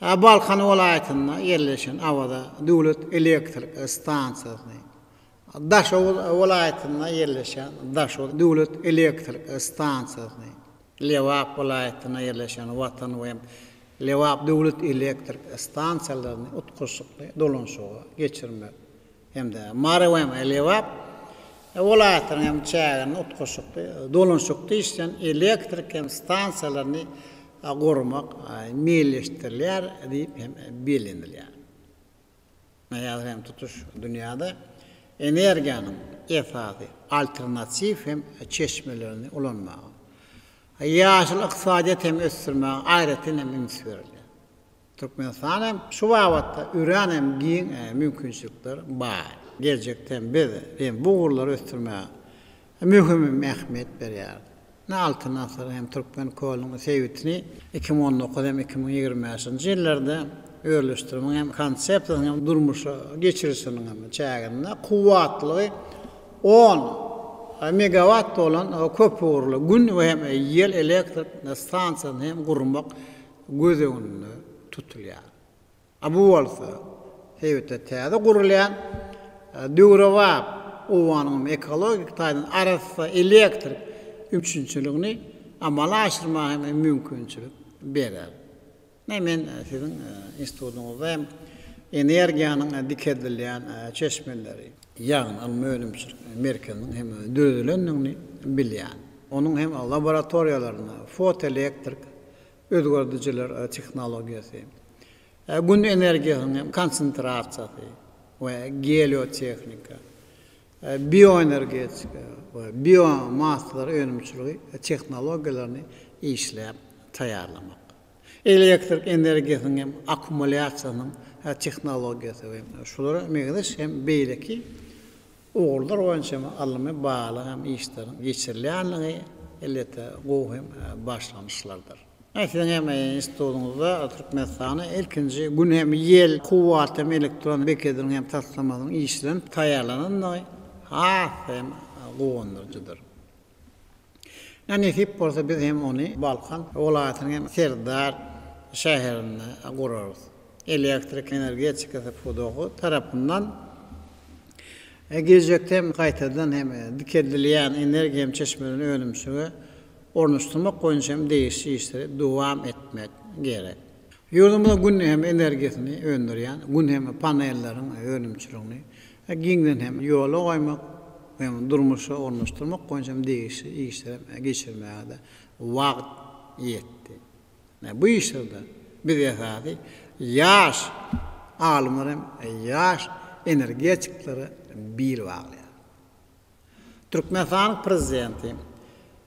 Balkan welaýatynda ýerleşen Awaza döwlet elektrik stansiýasyny, Daşoguz welaýatynda ýerleşýän Daşoguz döwlet elektrik stansiýasyny, Lebap welaýatynda ýerleşýän Watan we Lebap döwlet elektrik stansiýalaryny utgaşykly dolanyşyga geçirmek hem-de Mary we Lebap welaýatlarynyň hem çäginde utgaşykly dolanyşykda işleýän elektrik hem stansiýalaryny gurmak meýilleşdirilýär diýip hem bellenilýär. Häzir hem tutuş dünýäde energiýanyň esasy alternatiw hem çeşmelerini ulanmaga, ýaşyl ykdysadyýet hem ösdürmäge aýratyn hem üns berilýär. Türkmenistan hem şu babatda örän hem giň mümkinçilikler bar. Geljekde hem biz hem bu ugurlary ösdürmäge Möhüm hem ähmiýet berýär. Ne Altyn asyr hem Türkmen kölüniň sebitini 2019 hem 2025-nji ýyllarda özleşdirmegiň hem konsepsiýasynyň hem durmuşa geçirilişiniň hem çäginde kuwwatlygy on megawat bolan köpugurly gün we hem ýel elektrik stansiýasyny hem gurmak göz öňünde tutulýar. A bu bolsa, sebitde täze gurulýan döwrebap obanyň hem ekologik taýdan arassa elektrik üpjünçiligini amala aşyrmaga hem mümkinçilik berer. Ine, men siziň institutyňyzda hem energiýanyň dikeldilýän çeşmeleri, ýagny ylmy-önümçilik merkeziniň hem döredilendigini bilýän. Onuň hem laboratoriýalarynda fotoelektrik özgerdijiler tehnologiýasy, Gün energiýasynyň konsentrasiýasy we geliotehnika, bioenergetika we biomassalar önümçiligi tehnologiýalaryny işläp taýýarlamak, elektrik energiýasynyň hem akkumulýasiýasynyň tehnologiýasy we şulara meňzeş hem beýleki Ugurlar boýunça hem ylmy barlag hem işleriň geçirilýänligi elbetde gowy hem başlangyçlardyr. Siziň hem institutyňyzda Türkmenistanda ilkinji Gün hem ýel kuwwatly hem elektron bekediniň hem taslamasynyň işlenip taýýarlanandygy has hem guwandyryjydyr. Ýa nesip bolsa biz hem ony Balkan welaýatynyň hem Serdar şäherinde gurarys. Elektrik energetikasy pudagy tarapyndan geljekde hem gaýtadan hem dikeldilýän energiýa hem çeşmelerini önümçilige ornaşdyrmak boýunça hem degişli işleri dowam etmek gerek. Ýurdumyzda Gün hem energiýasyny öndürýän Gün hem panelleriň önümçiligini giňden hem ýola goýmak hem durmuşa ornaşdyrmak boýunça hem degişli işleri geçirmäge-de wagt ýetdi. Bu işlerde biz esasy ýaş alymlar hem ýaş energetiklere bil baglaýarys. Türkmenistanyň Prezidenti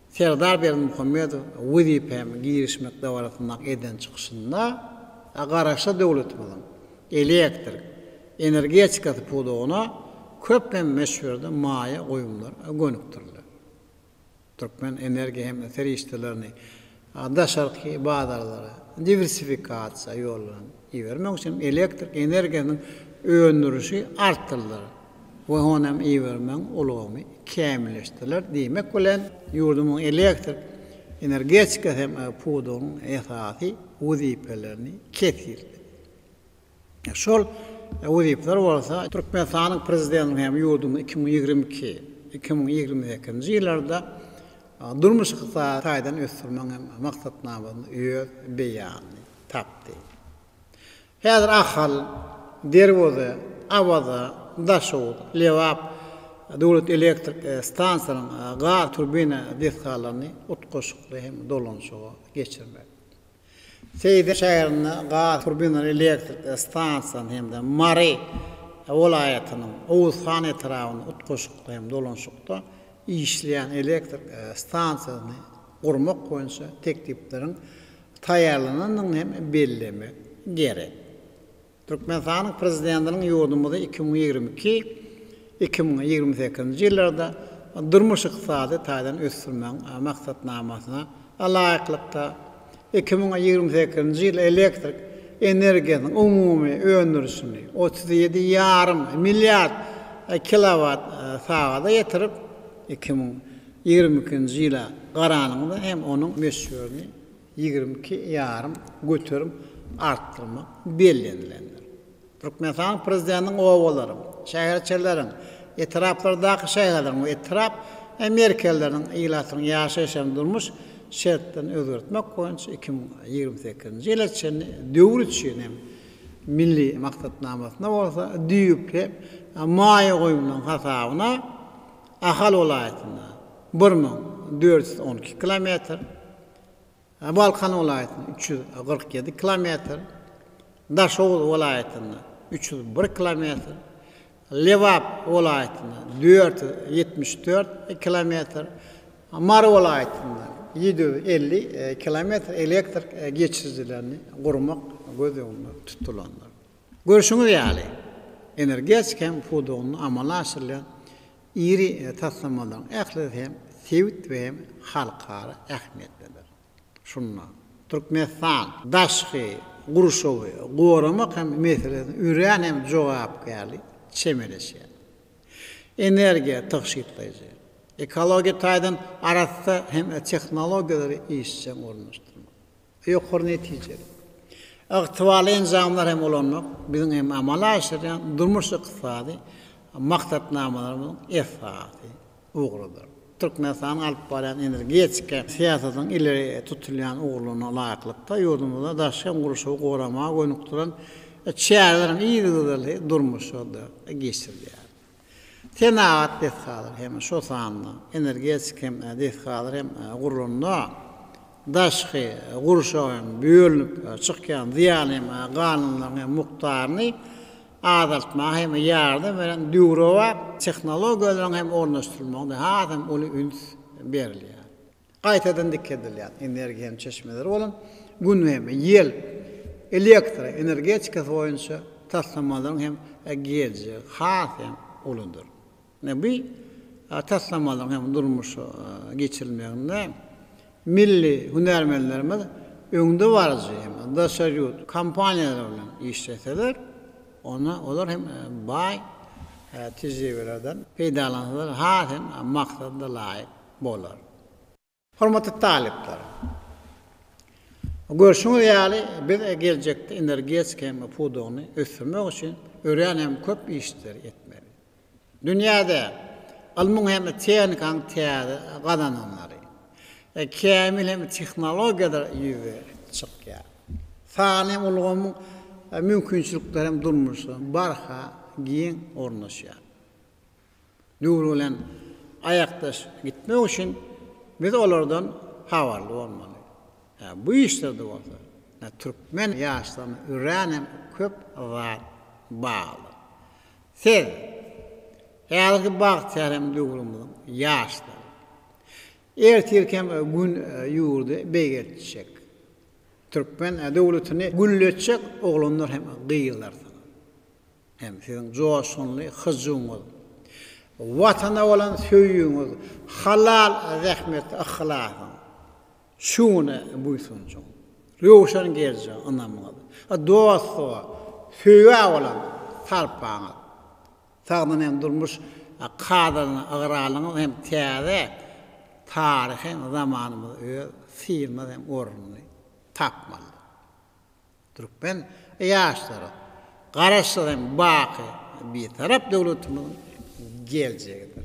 Serdar Berdimuhamedow wezipä girişmek dabarasynda eden çykyşynda Garaşsyz döwletimiziň elektrik energetikasy pudagyna köp hem möçberde maýa goýumlar gönükdirildi. Türkmen energiýa hem serişdelerini daşarky bazarlara diwersifikasiýa ýoly bilen ibermek üçin elektrik energiýasynyň öndürişi artdyrylar we ony hem ibermegiň ulgamy kämilleşdiriler diýmek bilen, ýurdumyzyň elektrik energetikasy hem pudagyň esasy wezipelerini kesgitledi. Şol wezipeler bolsa Türkmenistanyň Prezidentiniň hem ýurdumyzy 2022, 2028-nji ýyllarda durmuş-ykdysady taýdan ösdürmegiň hem maksatnamasynda öz beýanyny tapdy. Häzir Ahal, Derweze, Awaza, Daşoguz, Lebap döwlet elektrik stansiýalarynyň gaz turbina desgalaryny utgaşykly hem dolanyşyga geçirmek. Seýdi şäherinde gaz turbinaly elektrik stansiýasyny hem-de Mary welaýatynyň Oguzhan etrabynda utgaşykly hem dolanyşykda işleýän elektrik stansiýasyny gurmak boýunça teklipleriň taýýarlanandygyny hem bellemek gerek. Türkmenistanyň Prezidentiniň ýurdumyzy 2022, 2028-nji ýyllarda durmuş-ykdysady taýdan ösdürmegiň maksatnamasyna laýyklykda, 2028-nji ýyl elektrik energiýasynyň umumy öndürilişini 37 ýarym milliard kilowat sagada ýetirip, 2022-nji ýyla garanyňda hem onuň möçberini 22 ýarym göterim artdyrmak bellenilendir. Türkmenistanyň Prezidentiniň obalaryň, şäherçeleriň, etraplardaky şäherleriň we etrap merkezleriniň ilatynyň ýaşaýyş hem durmuş şertlerini özgertmek boýunça 2028-nji ýyla çenli döwür üçin hem Milli maksatnamasynda bolsa düýpli maýa goýumlaryň hasabyna Ahal welaýatynda 1412 kilometr, Balkan welaýatynda 347 kilometr, Daşoguz welaýatynda 301 kilometr, Lebap welaýatynda 474 kilometr, Mary welaýatynda 750 kilometr elektrik geçirijilerini gurmak göz öňünde tutulandyr. Görşüňiz ýaly, energetika hem pudagynda amala aşyrylýan Iri taslamalaryň ählisi hem sebit we hem halkara ähmiýetlidir. Şunda Türkmenistan daşky gurşawy goramak hem meselesine örän hem jogapkärli çemeleşýär. Energiýa tygşytlaýjy, ekologiýa taýdan arassa hem tehnologiýalary işjeň ornaşdyrmak. Ýokary netijeli, ygtybarly enjamlar hem ulanmak biziň hem amala aşyrýan durmuş-ykdysady maksatnamalarymyzyň esasy ugrudyr. Türkmenistanyň alyp barýan energetika syýasatynyň ileri tutulýan ugurlaryna laýyklykda, ýurdumyzda daşky gurşawy goramaga gönükdirilen çäreler hem yzygiderli durmuşa geçirilýär. Senagat desgalary hem, şol sanda energetika hem desgalary hem gurlanda daşky gurşawa hem bölünip çykýan zyýanly hem galyndylaryň hem mukdaryny azaltmaga hem ýardam beren döwrebap tehnologiýalaryň hem ornaşdyrylmagyna has hem uly üns berilýär. Gaýtadan dikeldilýän energiýa hem çeşmeleri bolan Gün hem ýel elektroenergetikasy boýunça taslamalaryň hem geljegi has hem uludyr. Ine bu taslamalaryň hem durmuşa geçirilmeginde milli hünärmenlerimiz öňdebaryjy hem daşary ýurt kompaniýalary bilen işleseler, onda olar hem baý tejribelerden peýdalansalar has hem maksada laýyk bolar. Hormatly talyplar! Görşüňiz ýaly, biz geljekde energetika hem pudagyny ösdürmek üçin örän hem köp işleri etmeli. Dünýäde ylmyň hem tehnikanyň täze gazananlary, kämil hem tehnologiýalar ýüze çykýar. Sanly ulgamyň mümkinçilikleri hem durmuşa barha giň ornaşýar. Döwür bilen aýakdaş gitmek üçin biz olardan habarly bolmaly. Bu işlerde bolsa türkmen ýaşlaryna örän hem köp zat bagly. Siz, häzirki bagtyýar hem döwrümiziň ýaşlary. Ertirki hem gün ýurdy beýgeltjek, türkmen döwletini gülletjek oglanlar hem gyzlarsyňyz. Hem siziň joşgunly hyjuwyňyz, Watana bolan söýgiňiz, halal zähmete yhlasyňyz, şu güne buýsanjyňyz, röwşen geljege ynamyňyz, dostluga, söýgä bolan sarpaňyz, sagdyn hem durmuş kadalaryna ygrarlygyňyz hem täze taryhy zamanymyzda öz syýmaz hem ornuny tapmalydyr. Türkmen ýaşlary Garaşsyz hem baky Bitarap döwletimiziň geljegidir.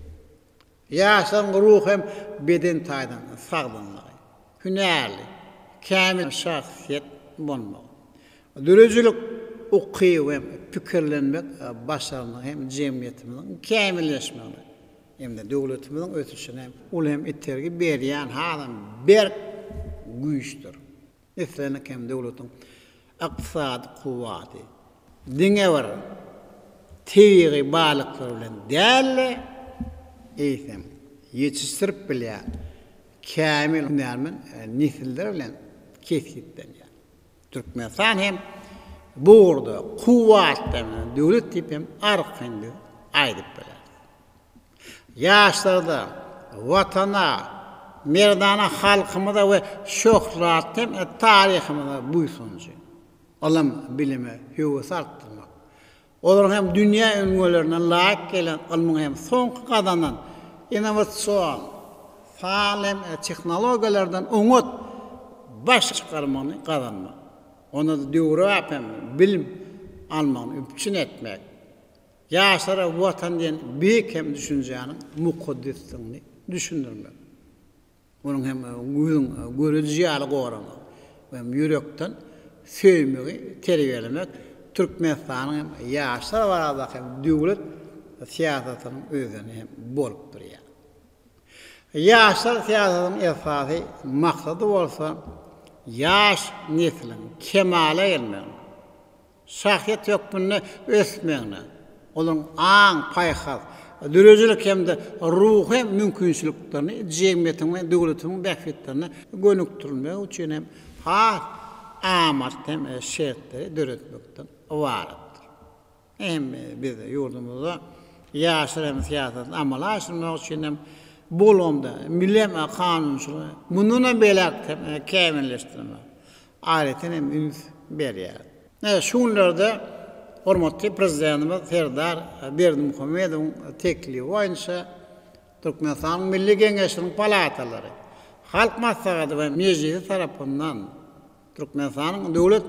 Ýaşlaryň ruhy hem beden taýdan sagdynlygy, hünärli, kämil şahsyýet bolmagy, döredijilik ukyby hem pikirlenmek başarnygy hem jemgyýetimiziň kämilleşmegine hem-de döwletimiziň ösüşine uly hem itergi berýän hasam berk güýçdür. Islendik hem döwletiň ykdysady kuwwaty diňe bir tebigy baýlyklar bilen däl-de, eýsem, ýetişdirip bilýän kämil hünärmen nesiller bilen kesgitlenýär. Türkmenistan hem bu ugurda kuwwatly döwlet diýip hem arkaýyn biz aýdyp bileris. Ýaşlarda Watana, merdana halkymyza we şöhratly taryhymyza buýsanjy, ylym-bilime höwesi artdyrmak, olaryň hem dünýä ülňülerine laýyk gelýän ylmyň hem soňky gazanan innowasion, sanly hem tehnologiýalardan oňat baş çykarmagyny gazanmak, onda-da döwrebap hem bilim almagyny üpjün etmek, Ýaşlara Watan diýen beýik hem düşünjäniň mukaddesligini düşündirmek, onuň hem gözüň göreji ýaly goramak we hem ýürekden söýmegi terbiýelemek Türkmenistanyň hem ýaşlar baradaky hem döwlet syýasatynyň özeni hem bolup durýar. Ýaşlar syýasatynyň esasy maksady bolsa ýaş nesliň kemala gelmegini, şahsyýet hökmünde ösmegine, olaryň aň-paýhas, döredijilik hem-de ruhy mümkinçiliklerini jemgyýetiň we döwletimiň bähbitlerine gönükdirilmegi üçin hem has amatly hem şertleri döretmekden ybaratdyr. Hem biz ýurdumyzda ýaşlar hem syýasatyny amala aşyrmak üçin hem bu ulgamda milli hem kanunçylygy mundan hem beýläk hem kämilleşdirmek aýratyn hem üns berýär. Şu günlerde hormatly Prezidentimiz Serdar Berdimuhamedowyň teklibi boýunça Türkmenistanyň Milli Geňeşiniň palatalary, Halk Maslahaty we Mejlisi tarapyndan Türkmenistanyň döwlet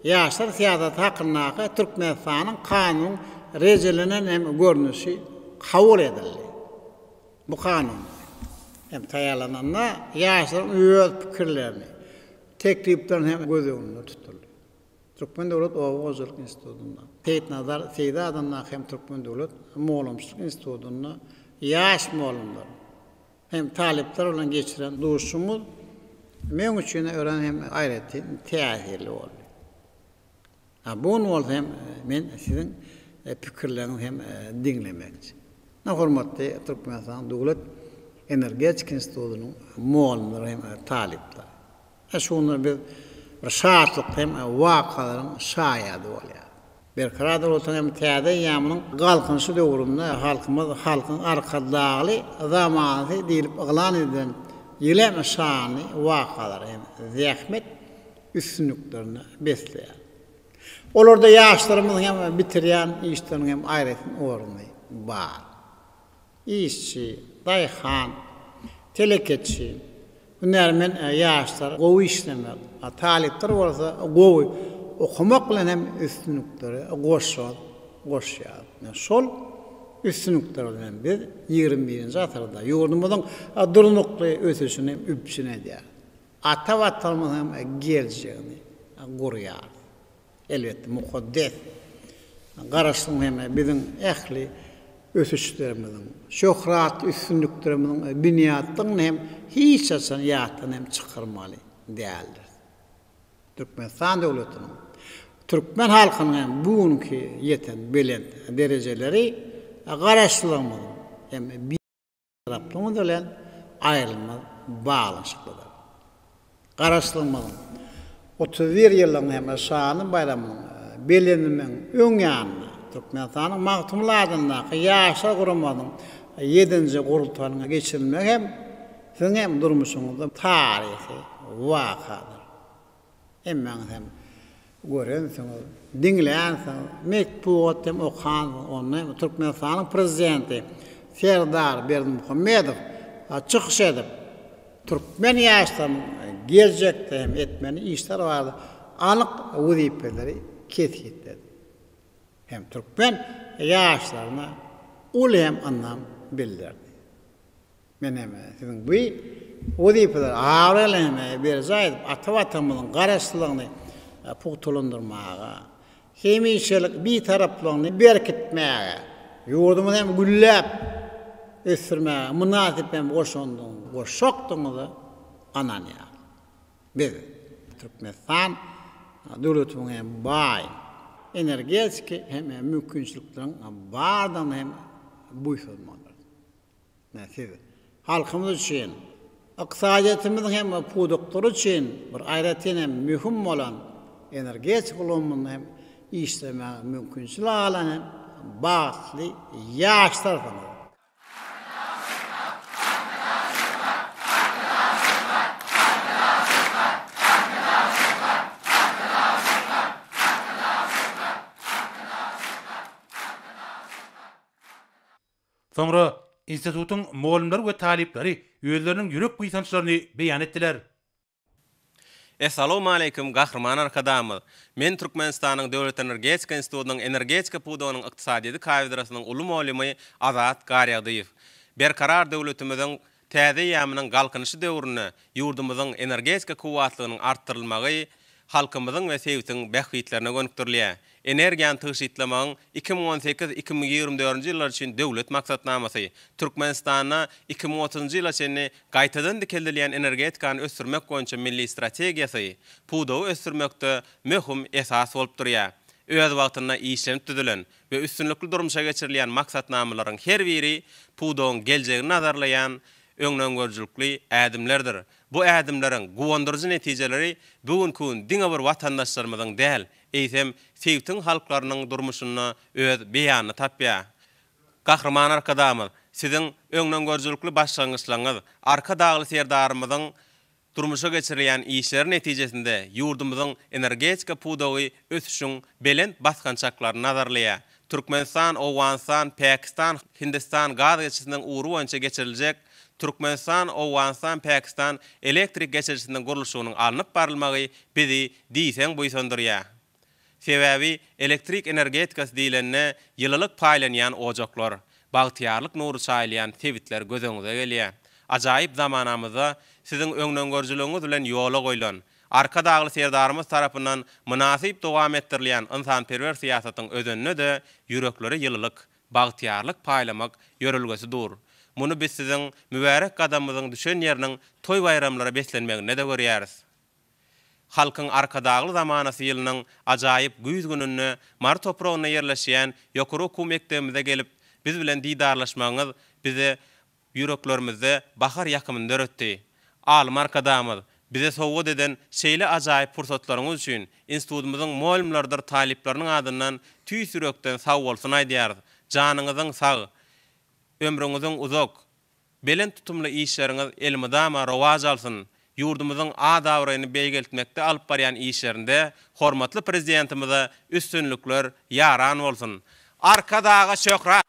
ýaşlar syýasaty hakyndaky Türkmenistanyň Kanunyň rejelenen hem görnüşi kabul edildi. Bu kanun hem taýýarlananda ýaşlaryň öz pikirlerini, tekliplerini hem göz öňünde tutuldy. Türkmen döwlet oba hojalyk institutynda, Seýitnazar Seýdi adyndaky hem Türkmen döwlet mugallymçylyk institutynda ýaş mugallymlar hem talyplar bilen geçiren duşuşygymyz meň üçin örän hem aýratyn täsirli boldy. A bu gün bolsa hem men siziň pikirleriňizi hem diňlemekçi. Hormatly Türkmenistanyň Döwlet energetika institutynyň mugallymlary hem talyplary. Şu günler biz bir şatlykly hem wakalaryň şaýady bolýarys. Berkarar döwletiň hem täze eýýamynyň Galkynyşy döwründe halkymyz Halkyň Arkadagly zamanasy diýlip yglan edilen ýyl hem şanly wakalary hem zähmet üstünliklerine besleýär. Olarda ýaşlarymyzyň hem bitirýän işleriniň hem aýratyn orny bar. Işçi, daýhan, telekeçi. Hünärmen ýaşlar gowy işlemek, talyplar bolsa gowy okamak bilen hem üstünliklere goşant goşýar. Şol üstünlikler bilen biz ýigrimi birinji asyrda ýurdumyzyň durnukly ösüşini üpjün edýäris. Ata Watanymyzyň hem geljegini gurýarys. Elbetde, mukaddes Garaşsyzlyk hem biziň ähli ösüşlerimiziň, şöhratly üstünliklerimiziň binýatdygyny hem hiç haçan ýatdan hem çykarmaly däldiris. Türkmenistan döwletiniň, türkmen halkynyň hem bu günki ýeten belent derejeleri Garaşsyzlygymyzyň hem Taraplygymyz bilen aýrylmaz baglanyşyklydyr. Garaşsyzlygymyzyň 31 ýyllygyny hem şanly baýramynyň bellenilmeginiň öň ýanynda Türkmenistanyň Magtymguly adyndaky Ýaşlar guramasynyň ýedinji gurultaýynyň geçirilmegi hem siziň hem durmuşyňyzda taryhy wakadyr. Hemmäňiz hem görensiňiz, diňlänsiňiz, metbugatda hem okansyňyz, onda hem Türkmenistanyň Prezidenti Serdar Berdimuhamedow çykyş edip, türkmen ýaşlarynyň geljekde hem etmeli işleri barada anyk wezipeleri kesgitledi. Hem türkmen ýaşlaryna uly hem ynam bildirdi. Men hem siziň bu wezipeleri abraýly hem berjaý edip, ata Watanymyzyň Garaşsyzlygyny pugtalandyrmaga, hemişelik Bitaraplygyny berkitmäge, ýurdumyzy hem gülläp ösdürmäge mynasyp hem goşandyňyzy goşjakdygyňyza ynanýaryn. Biz, Türkmenistan döwletimiziň hem baý energetiki hem mümkinçilikleriň bardygyna hem buýsanmalydyrys. Siz halkymyz üçin, ykdysadyýetimiziň hem pudaklary üçin bir aýratyn hem möhüm bolan energetika ulgamynda hem işlemäge mümkinçilik alan hem bagtly ýaşlarsyňyz. Soňra institutyň mugallymlary we talyplary özleriniň ýürek buýsançlaryny beýan etdiler. Essalawmaleýkim Gahryman Arkadagymyz! Men Türkmenistanyň Döwlet energetika institutynyň energetika pudagynyň ykdysadyýeti kafedrasynyň uly mugallymy Azat Garýagdyýew. Berkarar döwletimiziň täze eýýamynyň Galkynyşy döwründe ýurdumyzyň energetika kuwwatlygynyň artdyrylmagy halkymyzyň we sebitiň bähbitlerine gönükdirilýär. Energiýany tygşytlamagyň 2018, 2024 ýyllar üçin döwlet maksatnamasy, Türkmenistanda 2030-njy ýyla çenli gaýtadan dikeldilýän energetikany ösdürmek boýunça milli strategiýasy pudagy ösdürmekde möhüm esas bolup durýar. Öz wagtynda işlenip düzülen we üstünlikli durmuşa geçirilýän maksatnamalaryň her biri pudagyň geljegini nazarlaýan öňdengörüjilikli ädimlerdir. Bu ädimleriň guwandyryjy netijeleri bu günki gün diňe bir watandaşlarymyzyň däl, eýsem, sebitiň halklarynyň durmuşynda öz beýanyny tapýar. Gahryman Arkadagymyz, Siziň öňdengörüjilikli başlangyçlaryňyz, Arkadagly Serdarymyzyň Durmuşa geçirilýän işler netijesinde ýurdumyzyň energetika pudagy ösüşiň belent basgançaklaryny nazarlaýar. Türkmenistan, Owganystan, Päkistan, Hindistan gaz geçirisiniň ugry boýunça geçiriljek Türkmenistan, Owganystan, Päkistan elektrik geçirijisiniň gurluşygynyň alnyp barylmagy bizi diýseň buýsandyrýar. Sebäbi elektrik energetikasy diýlende ýylylyk paýlanýan ojaklar, bagtyýarlyk nury çaýylýan sebitler göz öňüňize gelýär. Ajaýyp zamanamyzda Siziň öňdengörüjiligiňiz bilen ýola goýlan, Arkadagly Serdarymyz tarapyndan mynasyp dowam etdirilýän ynsanperwer syýasatyň özeninde-de ýüreklere ýylylyk, bagtyýarlyk paýlamak ýörelgesi dur. Muny biz Siziň mübärek gadamyňyzyň düşen ýeriniň toý-baýramlara beslenmeginde-de görýäris. Halkyň Arkadagly zamanasy ýylynyň ajaýyp güýz gününde Mary topragynda ýerleşýän ýokary okuw mekdebimize gelip, biz bilen didarlaşmagyňyz bize ýüreklerimizde bahar ýakymyny döretdi. Alym Arkadagymyz, bize sowgat eden şeýle ajaýyp pursatlaryňyz üçin institutymyzyň mugallymlarydyr talyplarynyň adyndan tüýs ýürekden sagbolsun aýdýarys. Janyňyzyň sag, ömrüňiziň uzak, Belent tutumly işleriňiz elmydama rowaç alsyn! Ýurdumyzyň at-abraýyny beýgeltmekde alyp barýan işlerinde hormatly Prezidentimize üstünlikler ýaran bolsun! Arkadaga şöhrat!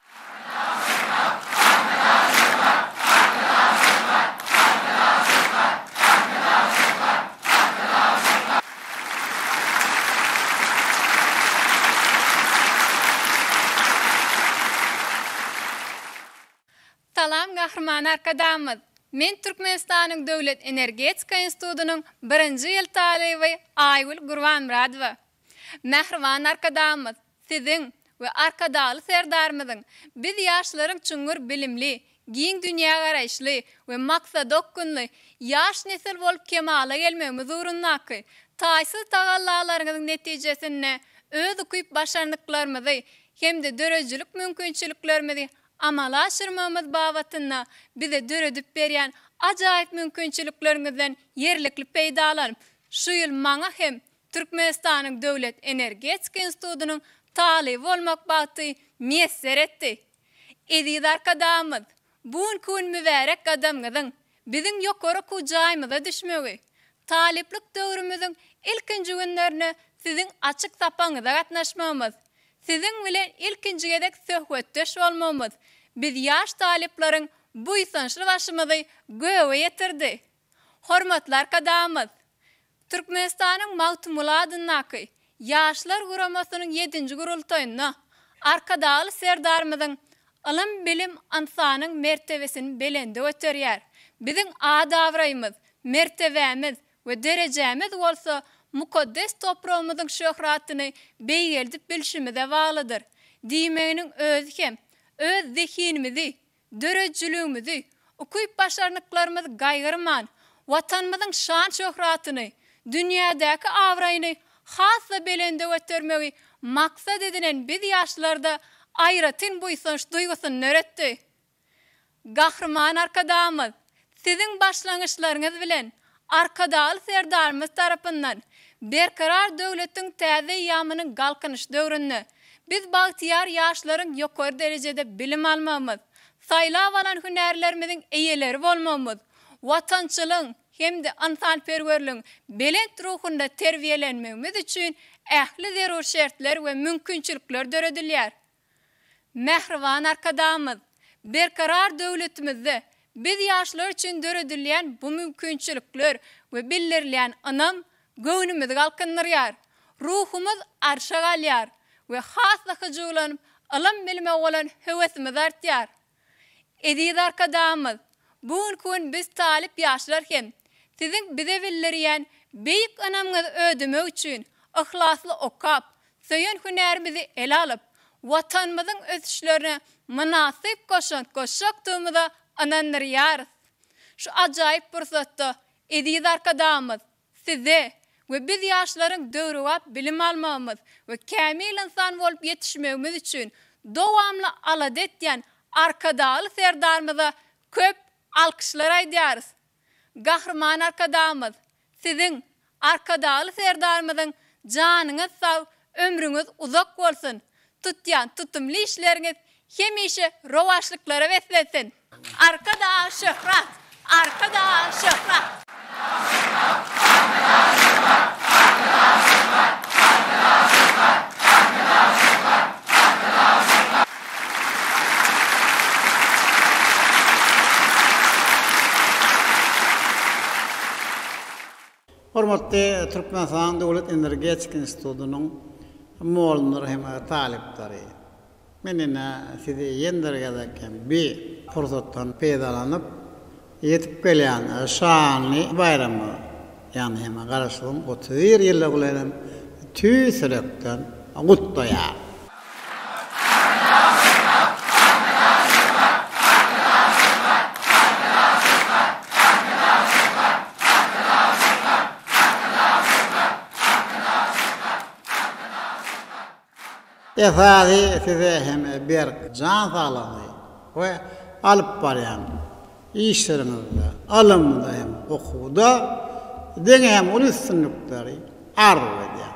Mähriban Arkadagymyz, men Türkmenistanyň Döwlet energetika institutynyň birinji ýyl talyby Aýgül Gurbanmyradowa. Mähriban Arkadagymyz, Siziň we Arkadagly Serdarymyzyň biz ýaşlaryň çuňňur bilimli, giň dünýägaraýyşly we maksadaokgunly ýaş nesil bolup kemala gelmegimiz ugrundaky taýsyz tagallalaryňyzyň netijesinde öz ukyp-başarnyklarymyzy hem-de döredijilik mümkinçiliklerimizi amala aşyrmagymyz babatynda bize döredip berýän ajaýyp mümkinçilikleriňizden ýerlikli peýdalanyp, şu ýyl maňa hem Türkmenistanyň Döwlet energetika institutynyň talyby bolmak bagty miýesser etdi. Eziz Arkadagymyz, bu günki gün mübärek gadamyňyzyň biziň ýokary okuw jaýymyza düşmegi, talyplyk döwrümiziň ilkinji günlerine Siziň açyk sapagyňyza gatnaşmagymyz, Siziň bilen ilkinji gezek söhbetdeş bolmagymyz biz ýaş talyplaryň buýsançly başymyzy göge ýetirdi. Hormatly Arkadagymyz, Türkmenistanyň Magtymguly adyndaky Ýaşlar guramasynyň ýedinji gurultaýynda Arkadagly Serdarymyzyň Ylym-bilim ynsanyň mertebesini belende göterýär. Biziň at-abraýymyz, mertebämiz we derejämiz bolsa mukaddes topragymyzyň şöhratyny beýgeldip bilşimize baglydyr diýmeginiň özi hem öz zehinimizi, döredijiligimizi, ukyp-başarnyklarymyzy gaýgyrman, Watanymyzyň şan-şöhratyny, dünýädäki abraýyny has-da belende götermegi maksat edinen biz ýaşlarda aýratyn buýsanç duýgusyny döretdi. Gahryman Arkadagymyz, Siziň başlangyçlaryňyz bilen Arkadagly Serdarymyz tarapyndan Berkarar döwletiň täze eýýamynyň Galkynyş döwründe biz bagtyýar ýaşlaryň ýokary derejede bilim almagymyz, saýlap alan hünärlerimiziň eýeleri bolmagymyz, watançylygyň hem-de ynsanperwerligiň belent ruhunda terbiýelenmegimiz üçin ähli zerur şertler we mümkinçilikler döredilýär. Mähriban Arkadagymyz, Berkarar döwletimizde biz ýaşlar üçin döredilýän bu mümkinçilikler we bildirilýän ynam göwnümizi galkyndyrýar, ruhumyz arşa galýar we has-da hyjuwlanyp ylym-bilime bolan höwesimiz artýar. Eziz Arkadagymyz, bu günki gün biz talyp ýaşlar hem Siziň bize bildirýän beýik ynamyňyzy ödemek üçin yhlasly okap, söýen hünärimizi ele alyp, Watanymyzyň ösüşlerine mynasyp goşant goşjakdygymyza ynandyrýarys. Şu ajaýyp pursatda eziz Arkadagymyz Size we biz ýaşlaryň döwrebap bilim almagymyz we kämil ynsan bolup ýetişmegimiz üçin dowamly alada etýän Arkadagly Serdarymyza köp alkyşlar aýdýarys. Gahryman Arkadagymyz, Siziň, Arkadagly Serdarymyzyň janyňyz sag, ömrüňiz uzak bolsun! Tutýan tutumly işleriňiz hemişe rowaçlyklara beslensin! Arkadaga şöhrat! Arkadaga şöhrat! Hormatly Türkmenistanyň Döwlet energetika institutynyň mugallymlary hem talyplary! Men ine sizi ýene bir gezek hem bi pursatdan peýdalanyp, ýetip gelýän şanly baýramyňyz, ýagny hem Garaşsyzlygyň 31 ýyllygy bilen hem tüýs ýürekden gutlaýaryn. Esasy size hem berk jan saglygyny we alyp barýan işleriňizde, ylymda hem okuwda diňe hem uly üstünlikleri arzuw edýän.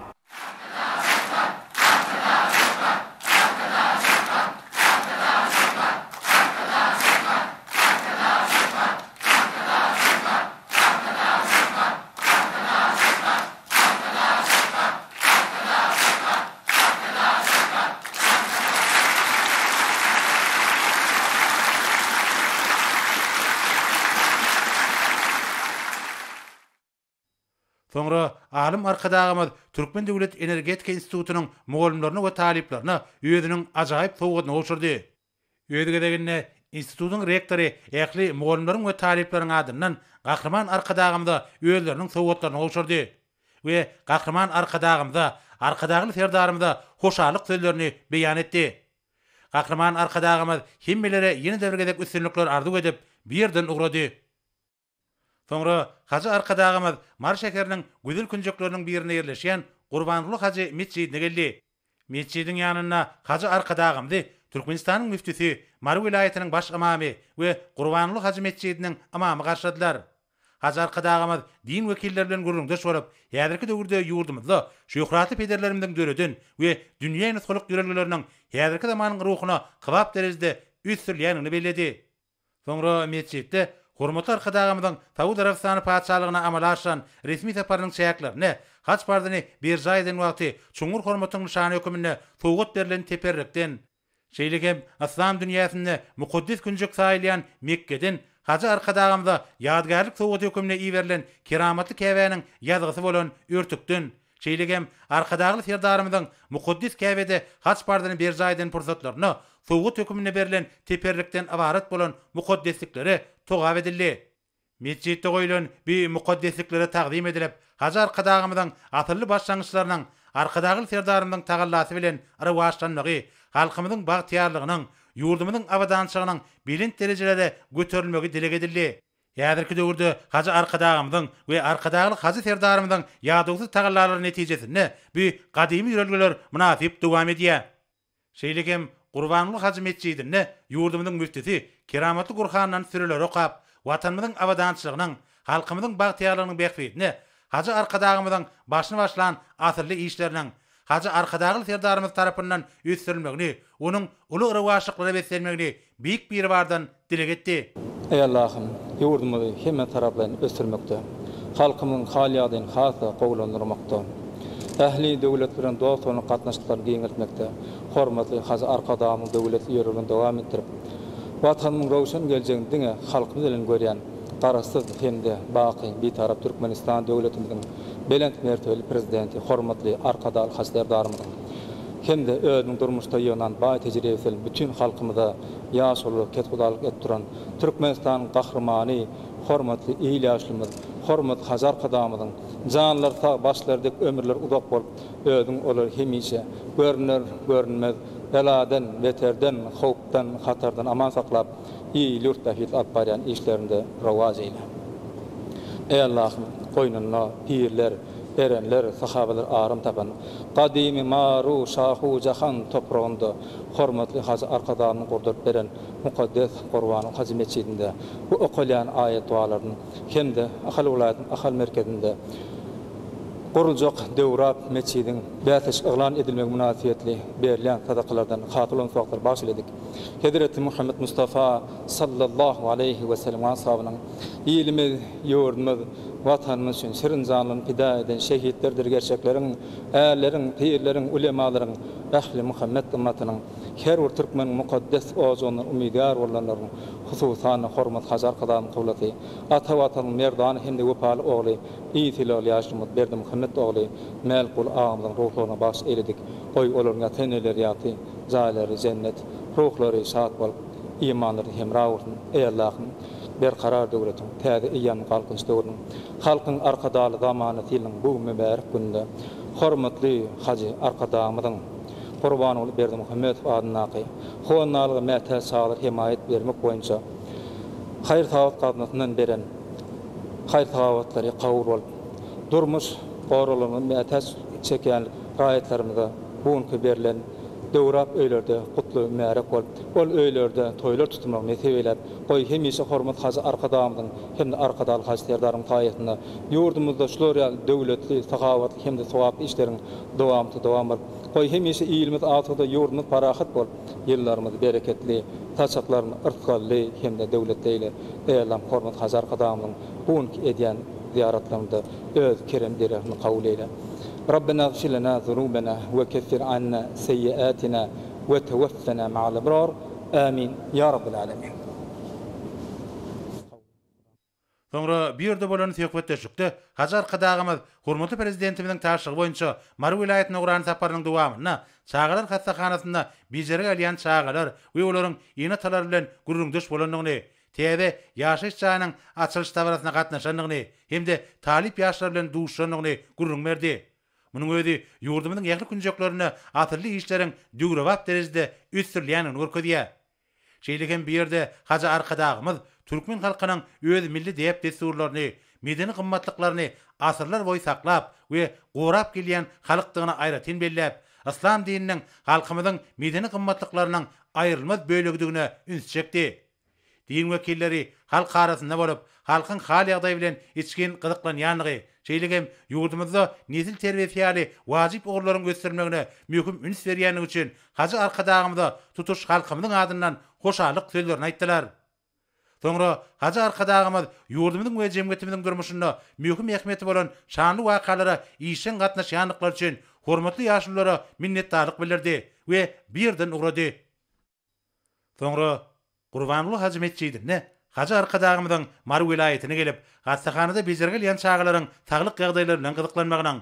Soňra alym Arkadagymyz Türkmen döwlet energetika institutynyň mugallymlaryna we talyplaryna özüniň ajaýyp sowgadyny gowşurdy. Öz gezeginde. Institutyň rektory ähli mugallymlaryň we talyplaryň adyndan Gahryman Arkadagymyza özleriniň sowgatlaryny gowşurdy we Gahryman Arkadagymyza, Arkadagly Serdarymyza hoşallyk sözlerini beýan etdi. Gahryman Arkadagymyz hemmelere ýene-de bir gezek üstünlikler arzuw edip, bu ýerden ugrady. Soňra hajy Arkadagymyz Mary şäheriniň gözel künjekleriniň birinde ýerleşýän Gurbanguly hajy metjidine geldi. Metjidiň ýanynda hajy Arkadagymyzy Türkmenistanyň müftüsi, Mary welaýatynyň baş ymamy we Gurbanguly hajy metjidiniň ymamy garşyladylar. Hajy Arkadagymyz din wekilleri bilen gürrüňdeş bolup, häzirki döwürde ýurdumyzda şöhratly pederlerimiziň döreden we dünýä nusgalyk ýörelgeleriniň häzirki zamanyň ruhuna kybap derejede ösdürilýändigini belledi. Soňra metjitde hormatly Arkadagymyzyň Saud Arabystany Patyşalygyna amala aşyran resmi saparynyň çäklerinde haj parzyny berjaý eden wagty çuňňur hormatyň nyşany höküminde sowgat berlen teperrikden, şeýle hem yslam dünýäsinde mukaddes künjek saýylýan Mekgeden hajy Arkadagymyza ýadygärlik sowgady höküminde iberilen keramatly Käbäniň ýazgysy bolan örtükden, Şeýle hem Arkadagly Serdarymyzyň mukaddes Käbede haj parzyny berjaý eden pursatlarynda sowgat höküminde berlen teperrikden ybarat bolan mukaddesliklere togap edildi. Metjitde goýlan bi mukaddesliklere tagzym edilip, hajy Arkadagymyzyň asylly başlangyçlarynyň Arkadagly Serdarymyzyň tagallasy bilen rowaçlanmagy, halkymyzyň bagtyýarlygynyň, ýurdumyzyň abadançylygynyň belent derejelere göterilmegi dileg edildi. Häzirki döwürde Hajy Arkadagymyzyň we Arkadagly Hajy Serdarymyzyň ýadawsyz tagallalary netijesinde bu gadymy ýörelgeler mynasyp dowam edýär. Şeýle hem Gurbanguly hajy metjidinde ýurdumyzyň müftüsi keramatly Gurhandan süreleri okap, Watanymyzyň abadançylygynyň, halkymyzyň bagtyýarlygynyň bähbidine Hajy Arkadagymyzyň başyny başlan asylly işleriniň Hajy Arkadagly Serdarymyz tarapyndan ösdürilmegini, onuň uly rowaçlyklara beslenmegini Beýik Biribardan dileg etdi. Eý Allahym, ýurdumyzy hemme taraplaýyn ösdürmekde, halkymyzyň hal-ýagdaýyny has-da gowulandyrmakda, ähli döwletler bilen dost-doganlyk gatnaşyklaryny giňeltmekde hormatly Hajy Arkadagymyzyň döwletli ýörelgelerini dowam etdirip, Watanymyň röwşen geljegini diňe halkymyz bilen görýän Garaşsyz hem-de baky Bitarap Türkmenistan döwletimiziň belent mertebeli Prezidenti hormatly Arkadagly Hajy Serdarymyzyň hem-de özüniň durmuşda ýygnan baý tejribesi bilen bütin halkymyza ýaşululyk, kethudalyk edip duran Türkmenistanyň Gahrymany, hormatly il ýaşulymyz, hormatly Hajy Arkadagymyzyň janlary sag, başlary dik, ömürleri uzak bolup, özüň olary hemişe görüner, görünmez beladan, beterden, howpdan, hatardan aman saklap, il-ýurt bähbitli alyp barýan işlerinde rowaç eýle. Eý Allahym, goýnunda pirler, erenler, sahabalar aram tapan, gadymy Maru, Şahu Jahan topragynda hormatly Hajy Arkadagymyň gurduryp beren mukaddes Gurbanyň Hajy metjidinde bu okalýan aýat-dualaryň hem-de Ahal welaýatynyň Ahal merkezinde guruljak döwrap metjidiň bäsleşik yglan edilmegi mynasybetli berilýän sadakalardan hasyl bolan sogaplary bagyş eyledik. Hezreti Muhammet Mustafa sallallahu aleýhi we sellem ashabynyň ilimiz, ýurdumyz, Watanymyz üçin şirin janlaryny pida eden şehitlerdir gerçekleriň, ärleriň, pirleriň, ulemalaryň, ähli muhammet ymmatynyň, her bir türkmeniň mukaddes ojagyndan umydgar bolanlaryň, hususan-da, hormatly Hajy Arkadagymyň kyblasy, ata Watanyň merdana hem-de wepaly ogly, il sylagly ýaşulumyz Berdimuhamet ogly Mälikguly agamyzyň ruhlaryna bagyş eýledik. Goý, olaryň ýatan ýerleri ýagty, jaýlary jennet, ruhlary şat bolup, imanlary hemra bolsun. Eý Allahym! Berkarar döwletiň täze eýýamyň Galkynyş döwrüniň, Halkyň Arkadagly zamanasy ýylynyň bu mübärek gününde hormatly hajy Arkadagymyzyň Gurbanguly Berdimuhamedow adyndaky Howandarlyga mätäç çagalara hemaýat bermek boýunça haýyr-sahawat gaznasyndan beren haýyr-sahawatlary kabul bolup, durmuş goraglaryna mätäç çekýän raýatlarymyza bu günki berlen döwrap öýlerde gutly mübärek bolup, ol öýlerde toýlar tutmagy nesip eýläp, goý, hemişe hormatly Hajy Arkadagymyzyň hem-de Arkadagly Hajy Serdaryň saýasynda ýurdumyzda şular ýaly döwletli, sahawatly hem-de sogaply işleriň dowamaty dowam bolup, goý, hemişe ilimiz asuda, ýurdumyz parahat bolup, ýyllarymyz bereketli, saçaklarymyz yrsgally hem-de döwletli eýle. Eý, Allam, hormatly Hajy Arkadagymyzyň bu günki edýän zyýaratlarynda Öz kerem dergähiňde kabul eýle. Rabbena gfir lena zunubena we keffir anna seýýiatina we tewaffena ma'al ebrar. Amin. Ýa Rabbel Alemin. Soňra bu ýerde bolan söhbetdeşlikde Hajy Arkadagymyz hormatly Prezidentimiziň tabşyrygy boýunça Mary welaýatyna guran saparynyň dowamynda çagalar hassahanasynda bejergi alýan çagalar we olaryň ene-atalary bilen gürrüňdeş bolandygyny, täze ýaşaýyş jaýynyň açylyş dabarasyna gatnaşandygyny hem-de talyp ýaşlar bilen duşuşandygyny gürrüň berdi. Munuň özi ýurdumyzyň ähli künjeklerinde asylly işleriň döwrebap derejede ösdürilýändigini görkezýär. Şeýle hem bu ýerde Hajy Arkadagymyz türkmen halkynyň öz milli däp-dessurlaryny, medeni gymmatlyklaryny asyrlar boýy saklap we gorap gelýän halkdygyny aýratyn belläp, yslam dininiň halkymyzyň medeni gymmatlyklarynyň aýrylmaz bölegidigine üns çekdi. Din wekilleri halk arasynda bolup, halkyň hal-ýagdaýy bilen içgin gyzyklanýandygy, şeýle hem ýurdumyzda nesil terbiýesi ýaly wajyp ugurlaryň ösdürilmegine möhüm üns berýändigi üçin Hajy Arkadagymyza tutuş halkymyzyň adyndan hoşallyk sözlerini aýtdylar. Soňra Hajy Arkadagymyz ýurdumyzyň we jemgyýetimiziň durmuşynda möhüm ähmiýeti bolan şanly wakalara işjeň gatnaşýandyklary üçin hormatly ýaşululara minnetdarlyk bildirdi we bu ýerden ugrady. Soňra Gurbanguly hajy metjidinde Hajy Arkadagymyzyň Mary welaýatyna gelip, hassahanada bejergi alýan çagalaryň saglyk ýagdaýlary bilen gyzyklanmagynyň,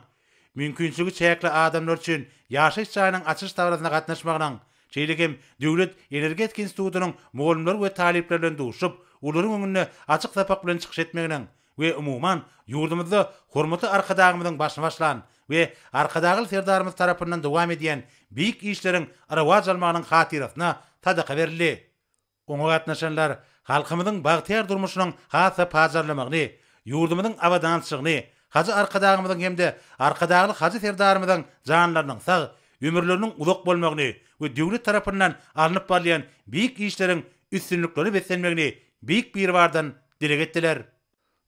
mümkinçiligi çäkli adamlar üçin ýaşaýyş jaýynyň açylyş dabarasyna gatnaşmagynyň, şeýle hem Döwlet energetika institutynyň mugallymlary we talyplary bilen duşuşyp, olaryň öňünde açyk sapak bilen çykyş etmeginiň we umuman, ýurdumyzda hormatly Arkadagymyzyň başyny başlan we Arkadagly Serdarymyz tarapyndan dowam edýän beýik işleriň rowaç almagynyň hatyrasyna sadaka berildi. Oňa gatnaşanlar halkymyzyň bagtyýar durmuşynyň has-da pajarlamagyny, ýurdumyzyň abadançylygyny, Hajy Arkadagymyzyň hem-de Arkadagly Hajy Serdarymyzyň janlarynyň sag, ömürleriniň uzak bolmagyny we döwlet tarapyndan alnyp barylýan beýik işleriň üstünliklere beslenmegini Beýik Biribardan dileg etdiler.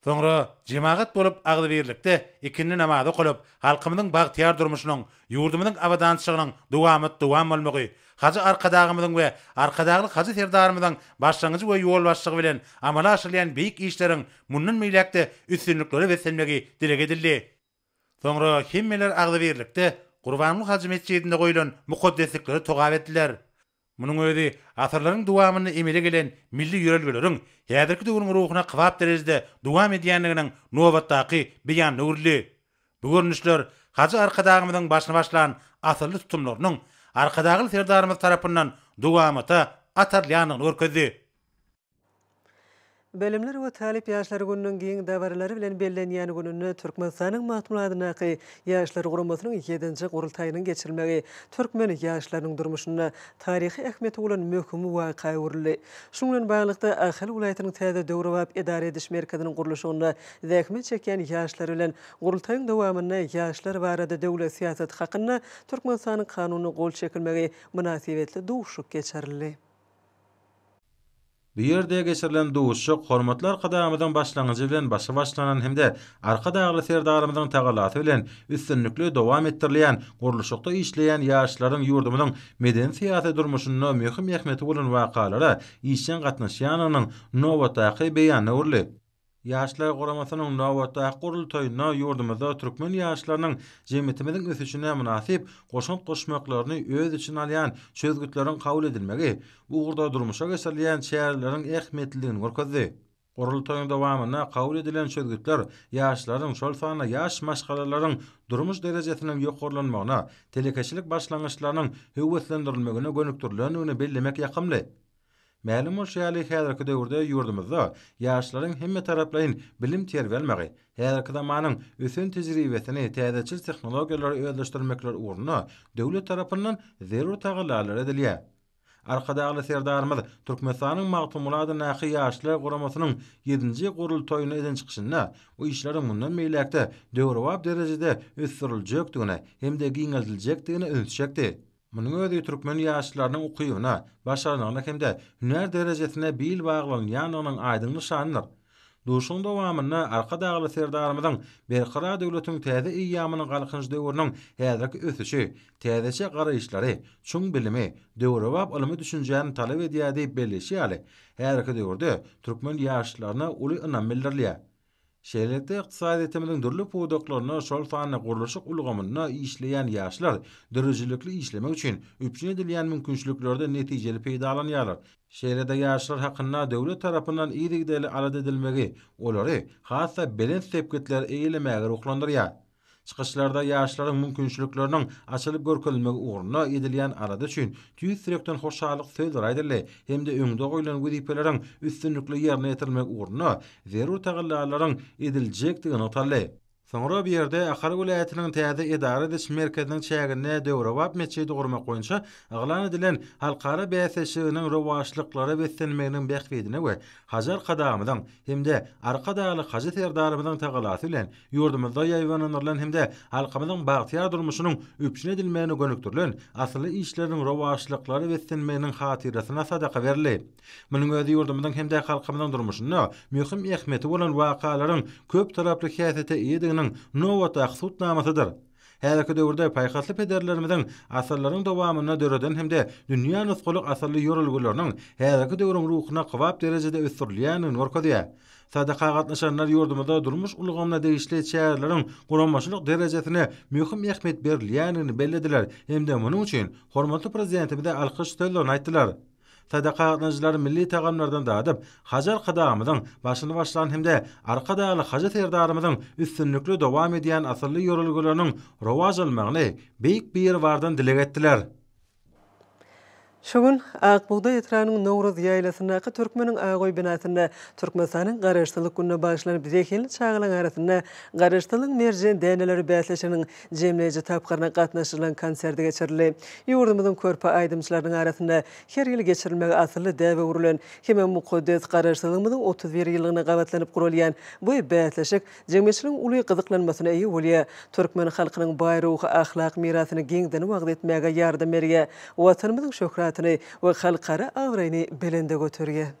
Soňra jemagat bolup agzybirlikde ikindi namazy okalyp, halkymyzyň bagtyýar durmuşynyň, ýurdumyzyň abadançylygynyň dowamat-dowam bolmagy, Hajy Arkadagymyzyň we Arkadagly Hajy Serdarymyzyň başlangyjy we ýolbaşçylygy bilen amala aşyrylýan beýik işleriň mundan beýläk-de üstünliklere beslenmegi dileg edildi. Soňra hemmeler agzybirlikde Gurbanguly hajy metjidinde goýlan mukaddeslikleri togap etdiler. Munuň özi asyrlaryň dowamynda emele gelen milli ýörelgeleriň häzirki döwrüň ruhuna kybap derejede dowam edýändiginiň nobatdaky beýanyna öwrüldi. Bu görnüşler Hajy Arkadagymyzyň başyny başlan asylly tutumlarynyň Arkadagly Serdarymyz tarapyndan dowamata atarylýandygyny görkezdi. Bilimler we talyp ýaşlar gününiň giň dabaralary bilen bellenýän gününde Türkmenistanyň Magtymguly adyndaky Ýaşlar guramasynyň ýedinji gurultaýynyň geçirilmegi türkmen ýaşlarynyň durmuşynda taryhy ähmiýeti bolan möhüm waka öwrüldi. Şunuň bilen baglylykda, Ahal welaýatynyň täze döwrebap edara ediş merkeziniň gurluşygynda zähmet çekýän ýaşlar bilen gurultaýyň dowamynda Ýaşlar barada döwlet syýasaty hakynda Türkmenistanyň Kanunyna gol çekilmegi mynasybetli duşuşyk geçirildi. Bu ýerde geçirilen duşuşyk hormatly Arkadagymyzyň başlangyjy bilen başy başlanan hem-de Arkadagly Serdarymyzyň tagallasy bilen üstünlikli dowam etdirilýän gurluşykda işleýän ýaşlaryň ýurdumyzyň medeni-syýasy durmuşynda möhüm ähmiýeti bolan wakalara işjeň gatnaşýandygynyň nobatdaky beýanyna öwrüldi. Ýaşlar guramasynyň nobatdaky gurultaýynda ýurdumyzda türkmen ýaşlarynyň jemgyýetimiziň ösüşine mynasyp goşant goşmaklaryny öz içine alýan çözgütleriň kabul edilmegi bu ugurda durmuşa geçirilýän çäreleriň ähmiýetliligini görkezdi. Gurultaýyň dowamynda kabul edilen çözgütler ýaşlaryň, şol sanda ýaş maşgalalaryň durmuş derejesiniň ýokarlanmagyna, telekeçilik başlangyçlarynyň höweslendirilmegine gönükdirilendigini bellemek ýakymly. Mälim bolşy ýaly, häzirki döwürde ýurdumyzda ýaşlaryň hemmetaraplaýyn bilim-terbiýe almagy, häzirki zamanyň ösen tejribesini, täzeçil tehnologiýalary özleşdirmekleri ugrunda döwlet tarapyndan zerur tagallalar edilýär. Arkadagly Serdarymyz Türkmenistanyň Magtymguly adyndaky Ýaşlar guramasynyň ýedinji gurultaýynda eden çykyşynda bu işleriň mundan beýläk-de döwrebap derejede ösdüriljekdigine hem-de giňeldiljekdigine ünsi çekdi. Munuň özi türkmen ýaşlarynyň ukybyna, başarnygyna hem-de hünär derejesine bil baglanylýandygynyň aýdyň nyşanydyr. Duşuşygyň dowamynda Arkadagly Serdarymyzyň Berkarar döwletiň täze eýýamynyň Galkynyş döwrüniň häzirki ösüşi, täzeçe garaýyşlary, çuň bilimi, döwrebap ylmy düşünjäni talap edýär diýip belleýşi ýaly, häzirki döwürde türkmen ýaşlaryna uly ynam bildirilýär. Şeýlelikde, ykdysadyýetimiziň dürli pudaklarynda, şol sanda gurluşyk ulgamynda işleýän ýaşlar döredijilikli işlemek üçin üpjün edilýän mümkinçiliklerden netijeli peýdalanýarlar. Şeýle-de ýaşlar hakynda döwlet tarapyndan yzygiderli alada edilmegi olary has-da belent sepgitleri eýelemäge ruhlandyrýar. Çykyşlarda ýaşlaryň mümkinçilikleriniň açylyp görkezilmegi ugrunda edilýän alada üçin tüýs ýürekden hoşallyk sözleri aýdyldy hem-de öňde goýlan wezipeleriň üstünlikli ýerine ýetirilmegi ugrunda zerur tagallalaryň ediljekdigi nygtaldy. Soňra bu ýerde Ahal welaýatynyň täze edara ediş merkeziniň çäginde döwrebap metjidi gurmak boýunça yglan edilen halkara bäsleşiginiň rowaçlyklara beslenmeginiň bähbidine we Hajy Arkadagymyzyň hem-de Arkadagly Hajy Serdarymyzyň tagallasy bilen ýurdumyzda ýaýbaňlandyrylan hem-de halkymyzyň bagtyýar durmuşynyň üpjün edilmegine gönükdirilen asylly işleriniň rowaçlyklara beslenmeginiň hatyrasyna sadaka berildi. Munuň özi ýurdumyzyň hem-de halkymyzyň durmuşynda möhüm ähmiýeti bolan wakalaryň köptaraply häsiýete eýediginiň nobatdaky subutnamasydyr. Häzirki döwürde paýhasly pederlerimiziň asyrlaryň dowamynda döreden hem-de dünýä nusgalyk asylly ýörelgeleriniň häzirki döwrüň ruhuna kybap derejede ösdürilýändigini görkezýär. Sadaka gatnaşanlar ýurdumyzda durmuş ulgamyna degişli çäreleriň guramaçylyk derejesine möhüm ähmiýet berilýändigini bellediler hem-de munuň üçin hormatly Prezidentimize alkyş sözlerini aýtdylar. Sadaka gatnaşyjylar milli tagamlardan dadyp, Hajy Arkadagymyzyň başyny başlan hem-de Arkadagly Hajy Serdarymyzyň üstünlikli dowam edýän asylly ýörelgeleriniň rowaç almagyny Beýik Biribardan dileg etdiler. Şu gün Ak bugdaý etrabynyň Nowruz ýaýlasyndaky Türkmeniň ak öýi binasynda Türkmenistanyň Garaşsyzlyk gününe bagyşlanyp zehinli çagalaryň arasynda Garaşsyzlygyň merjen däneleri bäsleşiginiň jemleýji tapgyryna gatnaşyjylaryň konserti geçirildi. Ýurdumyzyň körpe aýdymçylarynyň arasynda her ýyl geçirilmegi asylly däbe öwrülen hemem mukaddes Garaşsyzlygymyzyň 31 ýyllygyna gabatlanyp guralýan bu bäsleşik jemgyýetçiligiň uly gyzyklanmasyna eýe bolýar, türkmen halkynyň baý ruhy-ahlak mirasyny giňden wagyz etmäge ýardam berýär, Watanymyzyň şöhratyny we halkara abraýyny belende göterýär.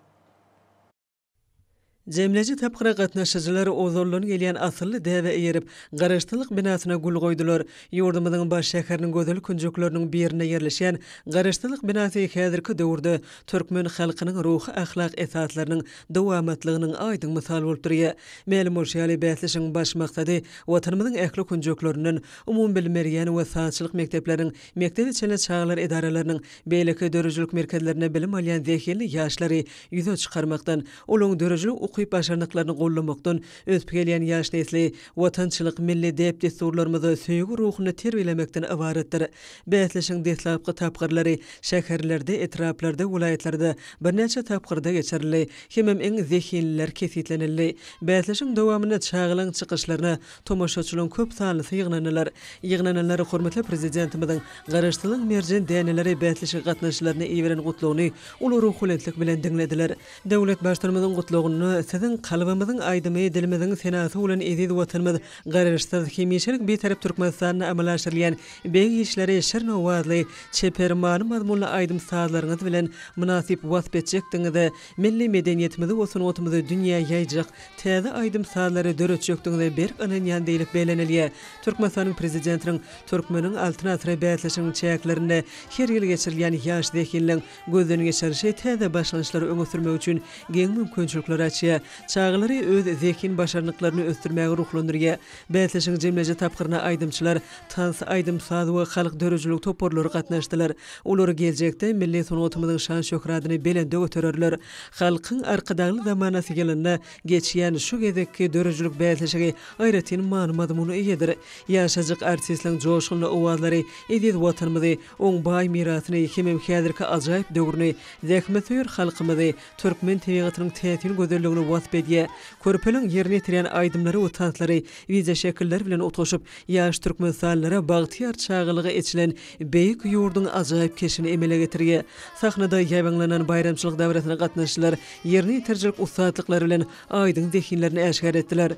Jemleýji tapgyra gatnaşyjylar ozaldan gelýän asylly däbe eýerip, Garaşsyzlyk binasyna gül goýdular. Ýurdumyzyň baş şäheriniň gözel künjekleriniň birinde ýerleşýän Garaşsyzlyk binasy häzirki döwürde türkmen halkynyň ruhy-ahlak esaslarynyň dowamatlygynyň aýdyň mysaly bolup durýar. Mälim bolşy ýaly, bäsleşigiň baş maksady Watanymyzyň ähli künjeklerinden, umumybilim berýän we sazçylyk mekdepleriniň, mekdebe çenli çagalar edaralarynyň, beýleki döredijilik merkezlerinde bilim alýan zehinli ýaşlary ýüze çykarmakdan, olaryň döredijilik ukyp-başarnyklaryny goldamakdan, ösüp gelýän ýaş nesli watançylyk, milli däp-dessurlarymyza söýgi ruhunda terbiýelemekden ybaratdyr. Bäsleşigiň deslapky tapgyrlary şäherlerde, etraplarda, welaýatlarda birnäçe tapgyrda geçirildi hemem iň zehinliler kesgitlenildi. Bäsleşigiň dowamynda çagalaryň çykyşlaryna tomaşaçylaryň köp sanlysy ýygnandylar. Ýygnananlar hormatly Prezidentimiziň Garaşsyzlygyň merjen däneleri bäsleşige gatnaşyjylaryna iberen Gutlagyny uly ruhubelentlik bilen diňlediler. Döwlet Baştutanymyzyň Gutlagynda Siziň kalbymyzyň aýdymy, dilimiziň senasy bolan eziz Watanymyz Garaşsyz, hemişelik Bitarap Türkmenistanda amala aşyrylýan beýik işleri şirin owazly, çeper many-mazmunly aýdym-sazlaryňyz bilen mynasyp wasp etjekdigiňize, milli medeniýetimizi we sungatymyzy dünýä ýaýjak täze aýdym-sazlary döretjekdigiňize berk ynanýan diýlip bellenilýär. Türkmenistanyň Prezidentiniň Türkmeniň Altyn asyry bäsleşiginiň çäklerinde her ýyl geçirilýän ýaş zehinleň gözden geçirişi täze başlangyçlary öňe sürmek üçin giň mümkinçilikleri açýar, çagalary öz zehin-başarnyklaryny ösdürmäge ruhlandyrýar. Bäsleşigiň jemleýji tapgyryna aýdymçylar, tans, aýdym-saz we halk döredijilik toparlary gatnaşdylar. Olar geljekde milli sungatymyzyň şan-şöhratyny belende götererler. Halkyň Arkadagly zamanasy ýylynda geçýän şu gezekki döredijilik bäsleşigi aýratyn many-mazmuna eýedir. Ýaşajyk artistleriň joşgunly owazlary eziz Watanymyzy, oň baý mirasyny hemem häzirki ajaýyp döwrüni, zähmetsöýer halkymyzy, türkmen tebigatynyň täsin gözelligini wasp edýär. Körpeliň ýerine ýetirýän aýdymlary we tanslary wideoşekiller bilen utgaşyp, ýaş türkmenistanlylara bagtyýar çagalygy eçilen beýik ýurduň ajaýyp keşbini emele getirýär. Sahnada ýaýbaňlanan baýramçylyk dabarasyna gatnaşyjylar ýerine ýetirijilik ussatlyklary bilen aýdyň zehinlerini äşgär etdiler.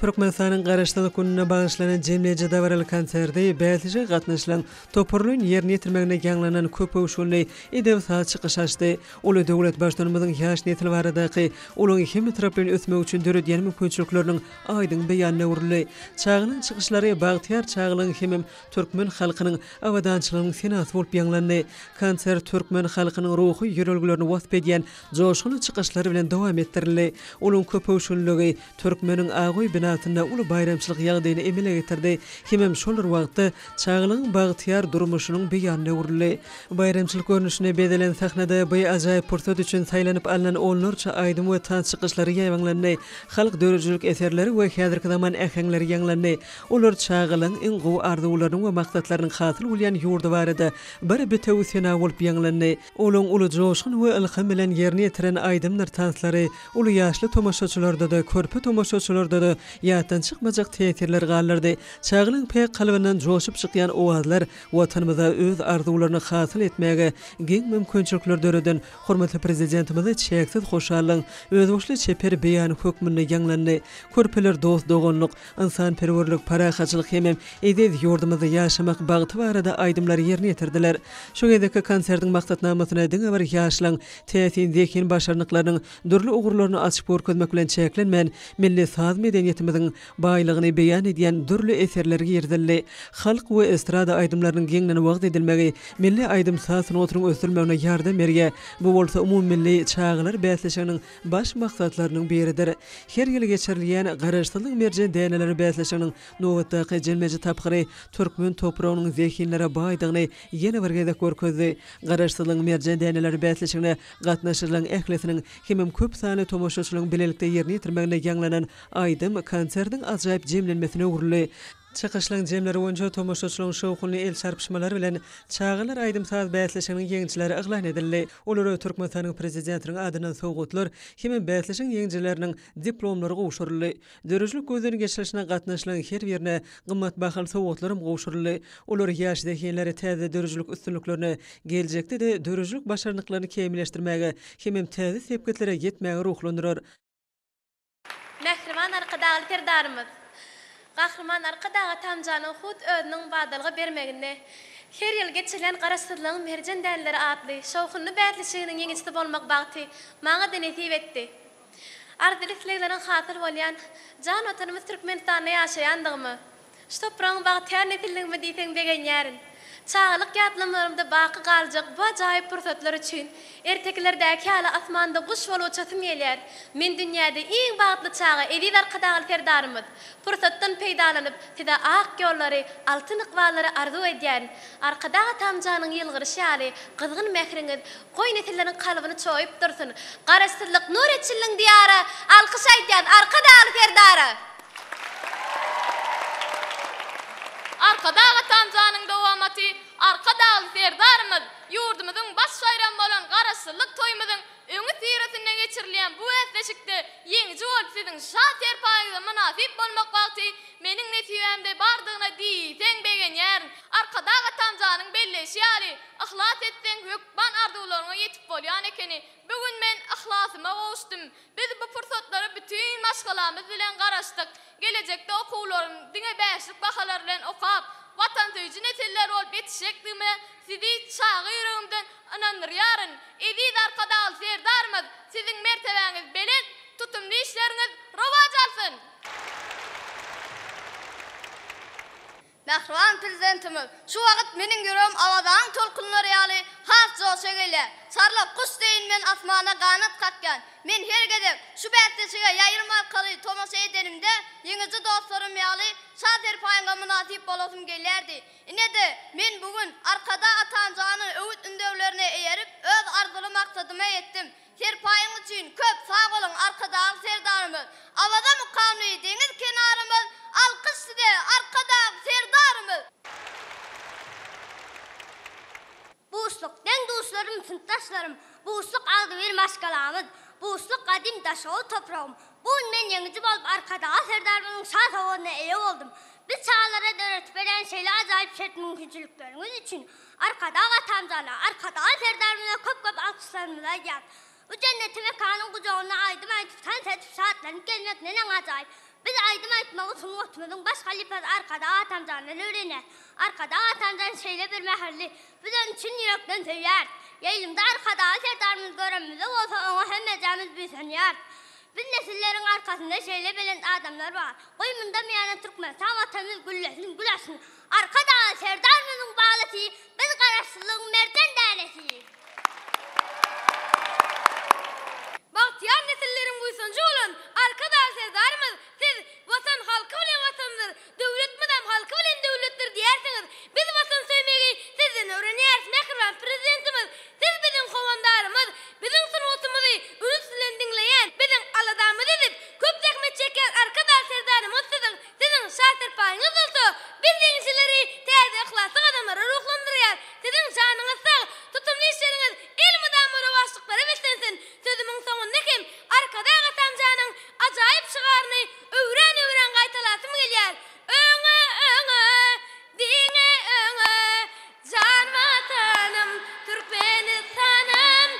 Türkmenistanyň Garaşsyzlyk gününe bagyşlanan jemleýji dabaraly konserti bäsleşige gatnaşylan toparlaýyn ýerine ýetirmeginde ýaňlanan köpöwüşginli edebi-saz çykyş açdy. Uly döwlet Baştutanymyzyň ýaş nesil baradaky olaryň hemmetaraplaýyn ösmegi üçin döredýän mümkinçilikleriniň aýdyň beýanyna öwrüldi. Çagalaryň çykyşlary bagtyýar çagalygyň hemem türkmen halkynyň abadançylygynyň senasy bolup ýaňlandy. Konsert türkmen halkynyň ruhy ýörelgelerini wasp edýän joşgunly çykyşlar bilen dowam etdirildi. Olaryň köpöwüşginliligi Türkmeniň Ak öý binasynda uly baýramçylyk ýagdaýyny emele getirdi hemem şol bir wagtda çagalygyň bagtyýar durmuşynyň beýanyna öwrüldi. Baýramçylyk görnüşinde bezelen sahnada bu ajaýyp pursat üçin saýlanyp alnan onlarça aýdym we tans çykyşlary ýaýbaňlandy, halk döredijilik eserleri we häzirki zaman äheňleri ýaňlandy. Olar çagalaryň iň gowy arzuwlarynyň we maksatlarynyň hasyl bolýan ýurdy barada bir bitewi sena bolup ýaňlandy. Olaň uly joşgun we ylham bilen ýerine ýetiren aýdymdyr tanslary uly ýaşly tomaşaçylarda-da, körpe tomaşaçylarda-da ýatdan çykmajak täsirler galdyrdy. Çagalaň päk kalbyndan joşup çykýan owazlar Watanymyza öz arzuwlaryny hasyl etmäge giň mümkinçilikler döreden hormatly Prezidentimize çäksiz hoşallygyň özboluşly çeper beýany hökmünde ýaňlandy. Körpeler dost-doganlyk, Ynsanperwerlik, parahatçylyk hemem eziz ýurdumyzda ýaşamak bagty barada aýdymlary ýerine ýetirdiler. Şu gezekki konsertiň maksatnamasyna diňe bir ýaşlaryň täsin zehin başarnyklarynyň dürli ugurlaryny açyp görkezmek bilen çäklenmän, milli saz medeniýetimiziň baýlygyny beýan edýän dürli eserler girizildi. Halk we estrada aýdymlarynyň giňden wagyz edilmegi milli aýdym-saz sungatynyň ösdürilmegine ýardam berýär. Bu bolsa umumymilli çagalar bäsleşiginiň baş maksatlarynyň biridir. Her ýyl geçirilýän Garaşsyzlygyň merjen däneleri bäsleşiginiň nobatdaky jemleýji tapgyry türkmen topragynyň zehinlere baýdygyny ýene bir gezek görkezdi. Garaşsyzlygyň merjen däneleri bäsleşigine gatnaşyjylaryň ählisiniň hemem köp sanly tomaşaçylaryň bilelikde ýerine ýetirmeginde ýaňlanan aýdym konsertiň ajaýyp jemlenmesine öwrüldi. Çykyşlaryň jemleri boýunça tomaşaçylaryň şowhunly el çarpyşmalary bilen çagalar aýdym-saz bäsleşiginiň ýeňijileri yglan edildi. Olara Türkmenistanyň Prezidentiniň adyndan sowgatlar hemem bäsleşigiň ýeňijileriniň diplomlary gowşuryldy. Döredijilik gözden geçirilişine gatnaşyjylaryň her birine gymmat bahaly sowgatlaram gowşuryldy. Olar ýaş zehinleri täze döredijilik üstünliklerine, geljekde-de döredijilik başarnyklaryny kämilleşdirmäge hemem täze sepgitlere ýetmäge ruhlandyrar. Mähriban Arkadagly Serdarymyz Gahryman Arkadag atamjanyň hut özüniň badalga bermeginde her ýyl geçirilýän Garaşsyzlygyň merjen däneleri atly şowhunly bäsleşiginiň ýeňijisi bolmak bagty maňa-da nesip etdi. Arzyly islegleriň hasyl bolýan jan Watanymyz Türkmenistanda ýaşaýandygyma, Şu topragyň bagtyýar nesilligime diýseň begenýärin. Çagalyk ýatlamalarymda baky galjak bu ajaýyp pursatlar üçin ertekilerdäki ýaly asmanda guş bolup uçasym gelýär. Men dünýäde iň bagtly çaga eziz Arkadagly Serdarymyz. Pursatdan peýdalanyp, size ak ýollary, altyn ykballary arzuw edýärin. Arkadag atamjanyň ýylgyryşy ýaly gyzgyn mähriňiz goý nesilleriň kalbyny çoýup dursun. Garaşsyzlyk nur eçildiň Diýara, alkyş aýdýas Arkadagly Serdara! Arkadag atamjanyň dowamaty Arkadagly Serdarymyz ýurdumyzyň baş baýramy bolan Garaşsyzlyk toýumyzyň öňüsyrasynda geçirilýän bu bäsleşikde ýeňiji bolup siziň şa serpaýyňyza mynasyp bolmak bagty meniň nesibämde bardygyna diýseň begenýärin. Arkadag atamjanyň belleýşi ýaly, yhlas etseň hökman arzuwlaryňa ýetip bolýan ekeni. Bu gün men yhlasyma gowuşdym. Biz bu pursatlara bütin maşgalamyz bilen garaşdyk. Gelejekde okuwlaryny diňe bäşlik bahalar bilen okap, watansöýüji nesiller bolup ýetişjekdigime sizi çaga ýüregimden ynandyrýaryn. Eziz Arkadagly Serdarymyz, siziň mertebäňiz belent, tutumly işleriňiz rowaç alsyn! Mähriban Prezidentimiz, şu wagt meniň ýüregim Awazanyň tolkunlary ýaly has joşa gelýär. Çarlak guş deýin men asmana ganat kakýan. Men her gezek şu bäsleşige ýaýlym arkaly tomaşa edenimde, ýeňiji dostlarym ýaly şa serpaýyňa mynasyp bolasym gelýärdi. Ine-de, men bu gün Arkadag atamjanyň öwüt-ündewlerine eýerip, öz arzuwly maksadyma ýetdim. Serpaýyň üçin köp sag boluň Arkadagly Serdarymyz! Awaza mukamly deňiz kenarymyz, Alkyş size Arkadag Serdarymyz! Buşluk, deň-duşlarym, synpdaşlarym, Buşluk agzybir maşgalamyz, Buşluk gadym Daşoguz topragym. Bu gün men ýeňiji bolup Arkadagly Serdarymyzyň şa sowgadyna eýe boldum. Biz çagalara döredip berýän şeýle ajaýyp şert-mümkinçilikleriňiz üçin Arkadag atamjana, Arkadagly Serdarymyza köp-köp alkyşlarymyzy aýdýarys. Bu jenneti mekanyň gujagynda aýdym aýdyp, tans edip, şatlanyp gezmek neneň ajaýyp! Biz aýdym aýtmagy sungatymyzyň baş halypasy Arkadag atamjandan öwrenýäs. Arkadag atamjan şeýle bir mähirli, biz ony çyn ýürekden söýýäris. Ýaýlymda Arkadagly Serdarymyzy görenimizde bolsa oňa hemmejämiz buýsanýarys. Biz nesilleriň arkasynda şeýle belent adamlar bar. Goý mundan buýana Türkmenistan Watanymyz güllesin, gül açsyn. Arkadagly Serdarymyzyň balasy, biz Garaşsyzlygyň merjen dänesi. Bagtyýar nesilleriň buýsanjy bolan Arkadagly Serdarymyz Siz, Watan halky bilen Watandyr, döwlet mydam halky bilen döwletdir diýýärsiňiz. Biz Watan söýmegi Sizden öwrenýäris, mähriban Prezidentimiz! Siz biziň howandarymyz, biziň sungatymyzy üns bilen diňleýän, biziň aladamyzy edip, köp zähmet çekýän Arkadag Serdarymyz siziň, siziň şa serpaýyňyz bolsa, biz ýeňijileri täze yhlasly gadamlara ruhlandyrýar. Siziň janyňyz sag, tutumly işleriňiz elmydama rowaçlyklara beslensin! Sözümiň soňunda hem Arkadag atamjanyň ajaýyp şygaryny öwran-öwran gaýtalasym gelýär, Öňe, öňe, diňe öňe, jan Watanym, Türkmenistanym!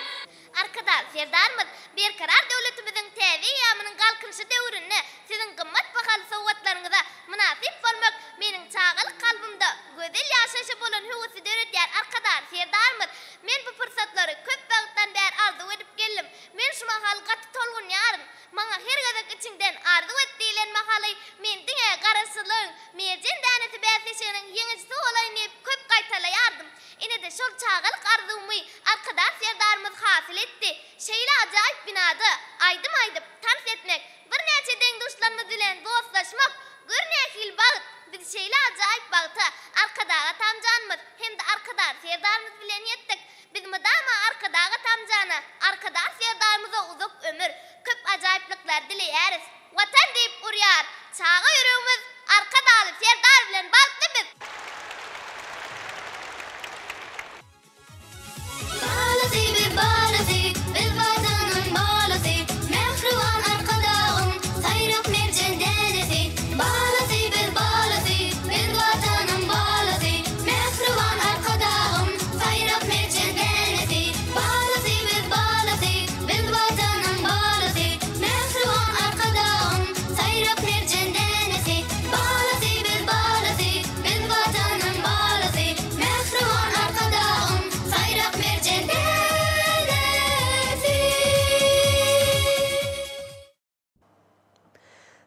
Arkadag Serdarymyz Berkarar döwletimiziň täze eýýamynyň Galkynyşy döwründe Siziň gymmat bahaly sowgatlaryňyza mynasyp bolmak meniň çagalyk kalbymda gözel ýaşaýşa bolan höwesi döredýär Arkadag Serdarymyz men bu pursatlary köp wagtdan bäri arzuw edip geldim men şu mahal gaty tolgunýaryn maňa her gezek içiňden arzuw et diýlen mahaly men diňe Garaşsyzlygyň merjen dänesi bäsleşiginiň ýeňijisi bolaýyn diýip köp gaýtalaýardym Ine-de şol çagalyk arzuwymy Arkadag Serdarymyz hasyl etdi. Şeýle ajaýyp binada aýdym aýdyp, tans etmek, birnäçe deň-duşlarymyz bilen dostlaşmak, gör nähili bagt! Biz şeýle ajaýyp bagta Arkadag atamjanymyz hem-de Arkadag Serdarymyz bilen ýetdik. Biz mydama Arkadag atamjana, Arkadag Serdarymyza uzak ömür, köp ajaýyplyklar dileýäris. Watan diýip urýar çaga ýüregimiz Arkadagly Serdar bilen bagtly biz. Balasy biz balasy biz Watanyň balasy Mähriban Arkadagym saýrak merjen dänesi Balasy biz balasy biz Watanyň balasy Mähriban Arkadagym saýrak merjen dänesi Balasy biz balasy biz Watanyň balasy Mähriban Arkadagym saýrak merjen dänesi Balasy biz balasy biz Watanyň balasy Mähriban Arkadagym saýrak merjen dänesi.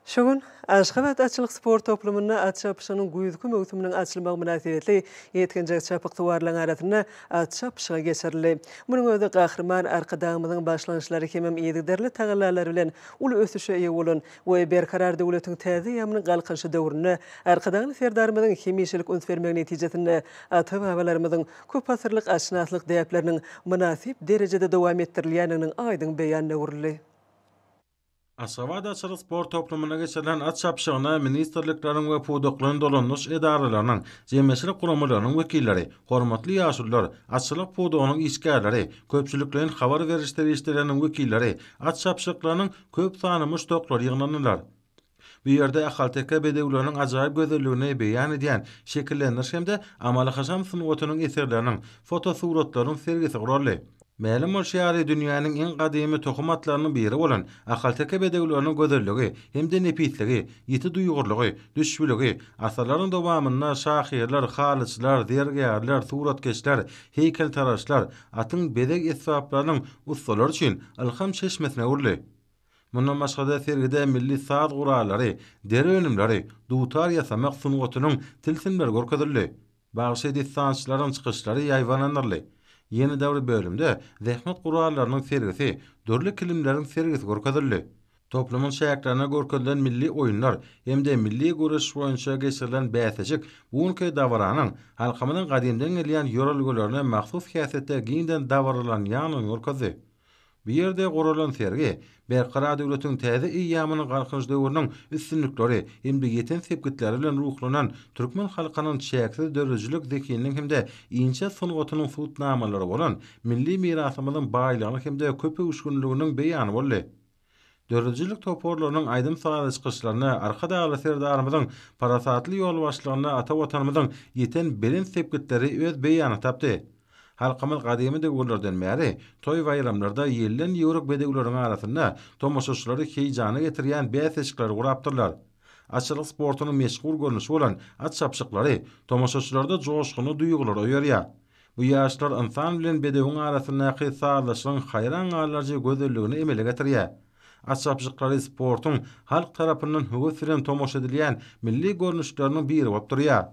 Şu gün Aşgabat atçylyk sport toplumynda at çapyşygynyň güýzki möwsüminiň açylmagy mynasybetli ýetginjek çapyksuwarlaryň arasynda at çapyşygy geçirildi. Munuň özi Gahryman Arkadagymyzyň başlangyçlary hemem yzygiderli tagallalary bilen uly ösüşe eýe bolan we Berkarar döwletiň täze eýýamynyň Galkynyşy döwründe Arkadagly Serdarymyzyň hemişelik üns bermegi netijesinde ata-babalarymyzyň köpasyrlyk atşynaslyk däpleriniň mynasyp derejede dowam etdirilýändiginiň aýdyň beýanyna öwrüldi. Aşgabat atçylyk sport toplumynda geçirilen at çapyşygyna ministrlikleriň we pudaklaýyn dolandyryş edaralarynyň, jemgyýetçilik guramalarynyň wekilleri, hormatly ýaşulular, atçylyk pudagynyň işgärleri, köpçülikleýin habar beriş serişdeleriniň wekilleri, at çapyşyklarynyň köp sanly muşdaklary ýygnandylar. Bu ýerde ahalteke bedewleriniň ajaýyp gözelligini beýan edýän şekillendiriş hem-de amaly-haşam sungatynyň eserleriniň, fotosuratlaryň sergisi guraldy. Mälim bolşy ýaly, dünýäniň iň gadymy tohum atlarynyň biri bolan ahalteke bedewleriniň gözelligi hem-de nepisligi, ýiti duýgurlygy, düşbüligi asyrlaryň dowamynda şahyrlar, halyçylar, zergärler, suratkeşler, heýkeltaraşlar, atyň bezeg esbaplarynyň ussalary üçin ylham çeşmesine öwrüldi. Mundan başga-da sergide milli saz gurallary, deri önümleri, dutar ýasamak sungatynyň tilsimleri görkezildi. Bagşy-dessançylaryň çykyşlary ýaýbaňlandyryldy. Ýene-de bir bölümde zähmet gurallarynyň sergisi, dürli kilimleriň sergisi görkezildi. Toplumyň çäklerinde görkezilen milli oýunlar hem-de milli göreş boýunça geçirilen bäsleşik bu günki dabaranyň halkymyzyň gadymdan gelýän ýörelgelerine mahsus häsiýetde giňden dabaralanýandygyny görkezdi. Bu ýerde guralan sergi Berkarar döwletiň täze eýýamynyň Galkynyş döwrüniň üstünlikleri hem-de ýeten sepgitleri bilen ruhlanan türkmen halkynyň çäksiz döredijilik zehininiň hem-de inçe sungatynyň subutnamalary bolan milli mirasymyzyň baýlygyny hem-de köpöwüşginliginiň beýany boldy. Döredijilik toparlarynyň aýdym-sazly çykyşlarynda Arkadagly Serdarymyzyň parasatly ýolbaşçylygynda ata Watanymyzyň ýeten belent sepgitleri öz beýanyny tapdy. Halkymyz gadymy döwürlerden bäri toý-baýramlarda ýelden ýüwrük bedewleriň arasynda tomaşaçylary heýjana getirýän bäsleşikleri gurapdyrlar. Atçylyk sportunyň meşhur görnüşi bolan at çapyşyklary tomaşaçylarda joşgunly duýgulary oýarýar. Bu ýaryşlar ynsan bilen bedewiň arasyndaky sazlaşygyň haýran galdyryjy gözelligini emele getirýär. At çapyşyklary sportuň halk tarapyndan höwes bilen tomaşa edilýän milli görnüşleriniň biri bolup durýar.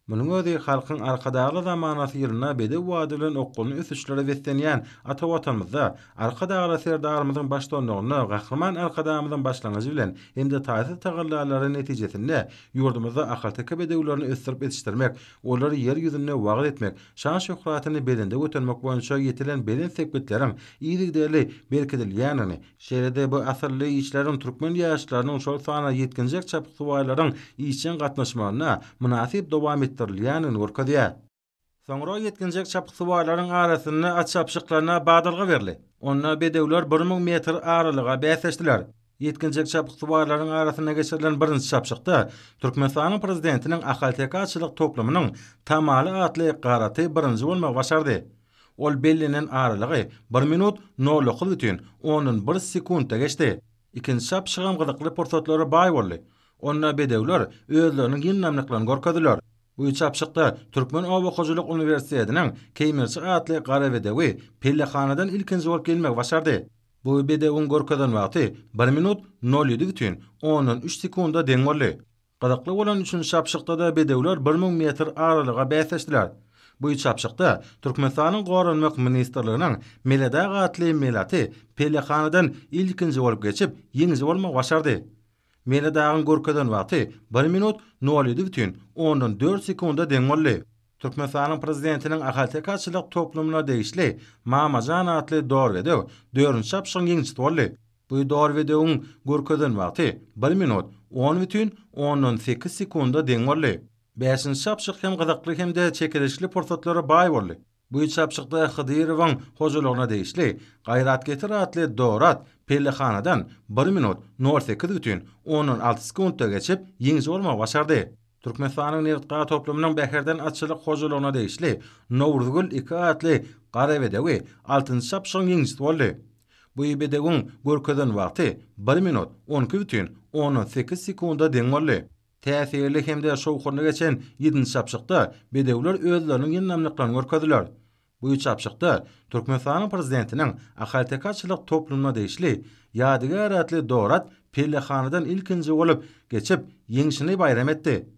Munuň özi Halkyň Arkadagly zamanasy ýylynda bedew bady bilen okgunly ösüşlere beslenýän ata Watanymyzda Arkadagly Serdarymyzyň baştutanlygynda Gahryman Arkadagymyzyň başlangyjy bilen hem-de taýsyz tagallalary netijesinde ýurdumyzda ahalteke bedewlerini ösdürip ýetişdirmek, olary Ýer ýüzünde wagyz etmek, şan-şöhratyny belende götermek boýunça ýetilen belent sepgitleriň yzygiderli berkidilýändigini, Şeýle-de bu asylly işleriň türkmen ýaşlarynyň, şol sanda ýetginjek çapyksuwarlaryň işjeň gatnaşmagynda mynasyp dowam etdirilýändigini görkezýär. Soňra ýetginjek çapyksuwarlaryň arasynda at çapyşyklaryna badalga berildi. Onda bedewler 1000 metr aralyga bäsleşdiler. Ýetginjek çapyksuwarlaryň arasynda geçirilen birinji çapyşykda Türkmenistanyň Prezidentiniň ahalteke atçylyk toplumynyň Tamaly atly garaty birinji bolmagy başardy. Ol bellenen aralygy bir minut nol dokuz bütin ondan bir sekuntda geçdi. Ikinji çapyşygam gyzykly pursatlara baý boldy. Onda bedewler özleriniň ýyndamlyklaryny görkezdiler. Bu çapyşykda Türkmen oba hojalyk uniwersitetiniň Keýmirçi atly gara bedewi pellehanadan ilkinji bolup gelmegi başardy. Bu bedewiň görkezen wagty bir minut nol ýedi bütin ondan üç sekunda deň boldy. Gyzykly bolan üçünji çapyşykda-da bedewler 1000 metr aralyga bäsleşdiler. Bu çapyşykda Türkmenistanyň Goranmak ministrliginiň Meledag atly melaty pellehanadan ilkinji bolup geçip, ýeňiji bolmagy başardy. Meledagyň görkezen wagty bir minut nol ýedi bütin ondan dört sekunda deň boldy. Türkmenistanyň Prezidentiniň ahalteke atçylyk toplumyna degişli Mamajan atly dor bedew dördünji çapyşygyň ýeňijisi boldy. Bu dor bedewiň görkezen wagty bir minut on bütin ondan sekiz sekunda deň boldy. Bäşinji çapyşyk hem gyzykly hem-de çekeleşikli pursatlara baý boldy. Bu çapyşykda Hydyrowyň hojalygyna degişli Gaýrat getir atly dor at pellehanadan bir minut nol sekiz bütin ondan alty sekuntda geçip, ýeňiji bolmagy başardy. Türkmenistanyň nebit-gaz toplumynyň Bäherden atçylyk hojalygyna degişli Nowruzgül iki atly gara bedewi altynjy çapyşygyň ýeňijisi boldy. Bu bedewiň görkezen wagty bir minut 12 bütin ondan sekiz sekunda deň boldy. Täsirli hem-de şowhunly geçen ýedinji çapyşykda bedewler özleriniň ýyndamlyklaryny görkezdiler. Bu çapyşykda Türkmenistanyň Prezidentiniň ahalteke atçylyk toplumyna degişli Ýadygär atly dor at pellehanadan ilkinji bolup geçip, ýeňşini baýram etdi.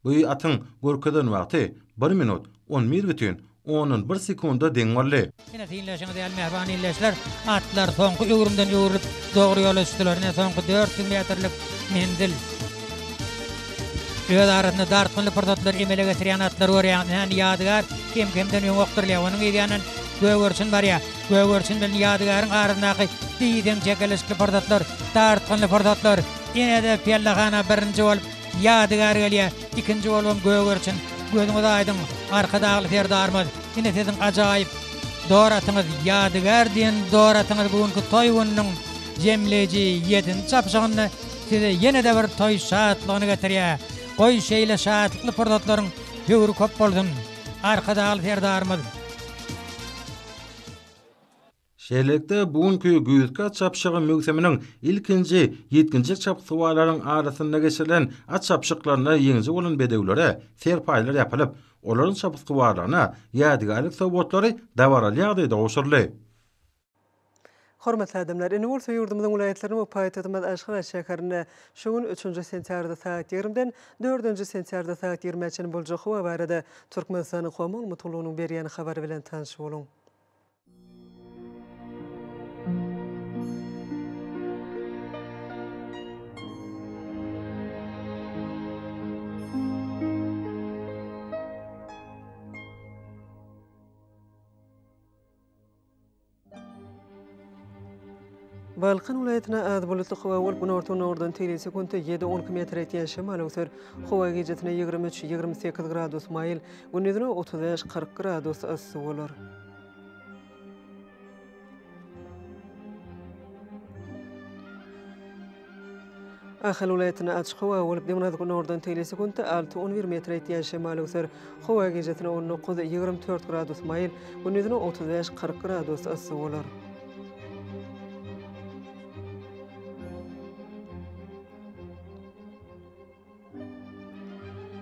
Bu atyň görkezen wagty bir minut 11 bütin ondan bir sekunda deň boldy. Ine, synlaşyňyz ýaly, mähriban ildeşler, atlar soňky öwrümden öwrülip, dogry ýola düşdüler. Ine, soňky 400 metrlik menzil. Öz arasynda dartgynly pursatlary emele getirýän atlary görýäňiz. Ine, indi Ýadygär kem-kemden öňe okdurylýar. Onuň yz ýanyndan Gögerçin barýar. Gögerçin bilen Ýadygäriň arasyndaky diýseň çekeleşikli pursatlar, dartgynly pursatlar. Ine-de, pellehana birinji bolup Ýadygär gelýär. Ikinji bolubam Gögerçin. Gözüňiz aýdyň, Arkadagly Serdarymyz, ine siziň ajaýyp dor atyňyz, Ýadygär diýen dor atyňyz bu günki toý gününiň jemleýji ýedinji çapyşygynda size ýene-de bir toý şatlygyny getirýär. Goý, şeýle şatlykly pursatlaryň höwri köp bolsun, Arkadagly Serdarymyz! Şeýlelikde, bu günki güýzki at çapyşygy möwsüminiň ilkinji ýetginjek çapyksuwarlaryň arasynda geçirilen at çapyşyklarynda ýeňiji bolan bedewlere serpaýlar ýapylyp, olaryň çapyksuwarlaryna ýadygärlik sowgatlary dabaraly ýagdaýda gowşuryldy. Hormatly adamlar, indi bolsa ýurdumyzyň welaýatlarynda we paýtagtymyz Aşgabat şäherinde şu gün, üçünji sentýabrda sagat ýigrimiden dördünji sentýabrda sagat ýigrimä çenli boljak howa barada Türkmenistanyň Howa maglumat gullugynyň berýän habary bilen tanyş boluň. Balkan welaýatynda az bulutly howa bolup, günorta-günordan tegelek sekuntda ýedi-on iki metre ýetýän şemal öwser. Howa gijesine 23, 28 gradus maýyl, gündizine 35, 40 gradus yssy bolar. Ahal welaýatynda açyk howa bolup, demirgazyk-günordan tegelek sekuntda alty, on bir metre ýetýän şemal öwser. Howa gijesine 19, 24 gradus maýyl, gündizine 35, 40 gradus yssy bolar.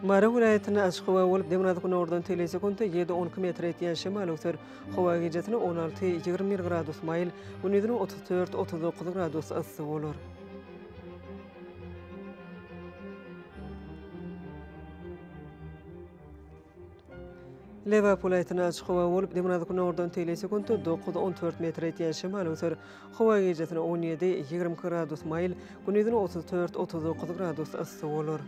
Mary welaýatynda açyk howa bolup, demirgazyk-günordan tegelek sekuntda ýedi, 12 metre ýetýän şemal öwser. Howa gijesine 16, 21 gradus maýyl, gündizine 34, 39 gradus yssy bolar. Lebap welaýatynda açyk howa bolup, demirgazyk-günordan tegelek sekuntda dokuz, on dört metre ýetýän şemal öwser. Howa gijesine 17, 22 gradus maýyl, gündizine 34, 39 gradus yssy bolar.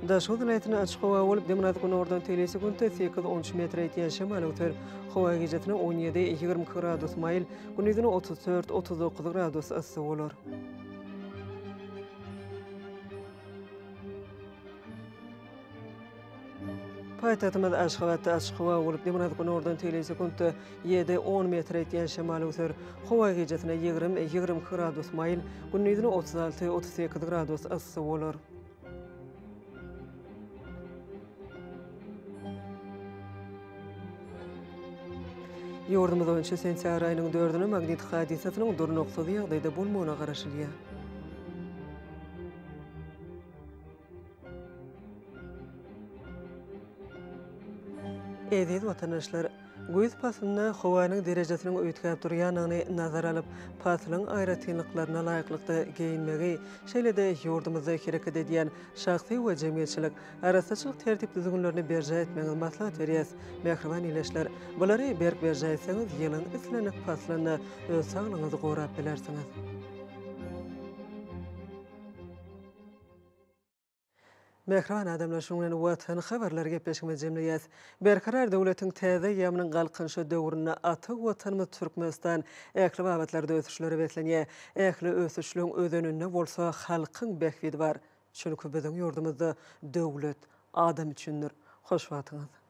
Daşoguz welaýatynda açyk howa bolup, demirgazyk-günordan tegelek sekuntda sekiz, on üç metre ýetýän şemal öwser. Howa gijesine 17, 22 gradus maýyl, gündizine 34, 39 gradus yssy bolar. Paýtagtymyz Aşgabatda açyk howa bolup, demirgazyk-günordan tegelek sekuntda ýedi, on metre ýetýän şemal öwser. Howa gijesine 20, 22 gradus maýyl, gündizine 36, 38 gradus yssy bolar. Ýurdumyz boýunça sentýabr aýynyň dördüne magnit hadysasynyň durnuksyz ýagdaýda bolmagyna garaşylýar. Eziz watandaşlar! Güýz paslynda howanyň derejesiniň üýtgäp durýandygyny nazara alyp, paslyň aýratynlyklaryna laýyklykda geýinmegi, şeýle-de ýurdumyzda hereket edýän şahsy we jemgyýetçilik arassaçylyk tertip-düzgünlerini berjaý etmegiňizi maslahat berýäs. Mähriban ildeşler, bulary berk berjaý etseňiz, ýylyň islendik paslynda öz saglygyňyzy gorap bilersiňiz. Mähriban adamlar şunuň bilen Watan habarlary gepleşigimizi jemleýäs. Berkarar döwletiň täze eýýamynyň Galkynyşy döwründe ata Watanymyz Türkmenistan ähli babatlarda ösüşlere beslenýär. Ähli ösüşleň özeninde bolsa halkyň bähbidi bar. Çünki biziň ýurdumyzda döwlet adam üçindir. Hoş wagtyňyz.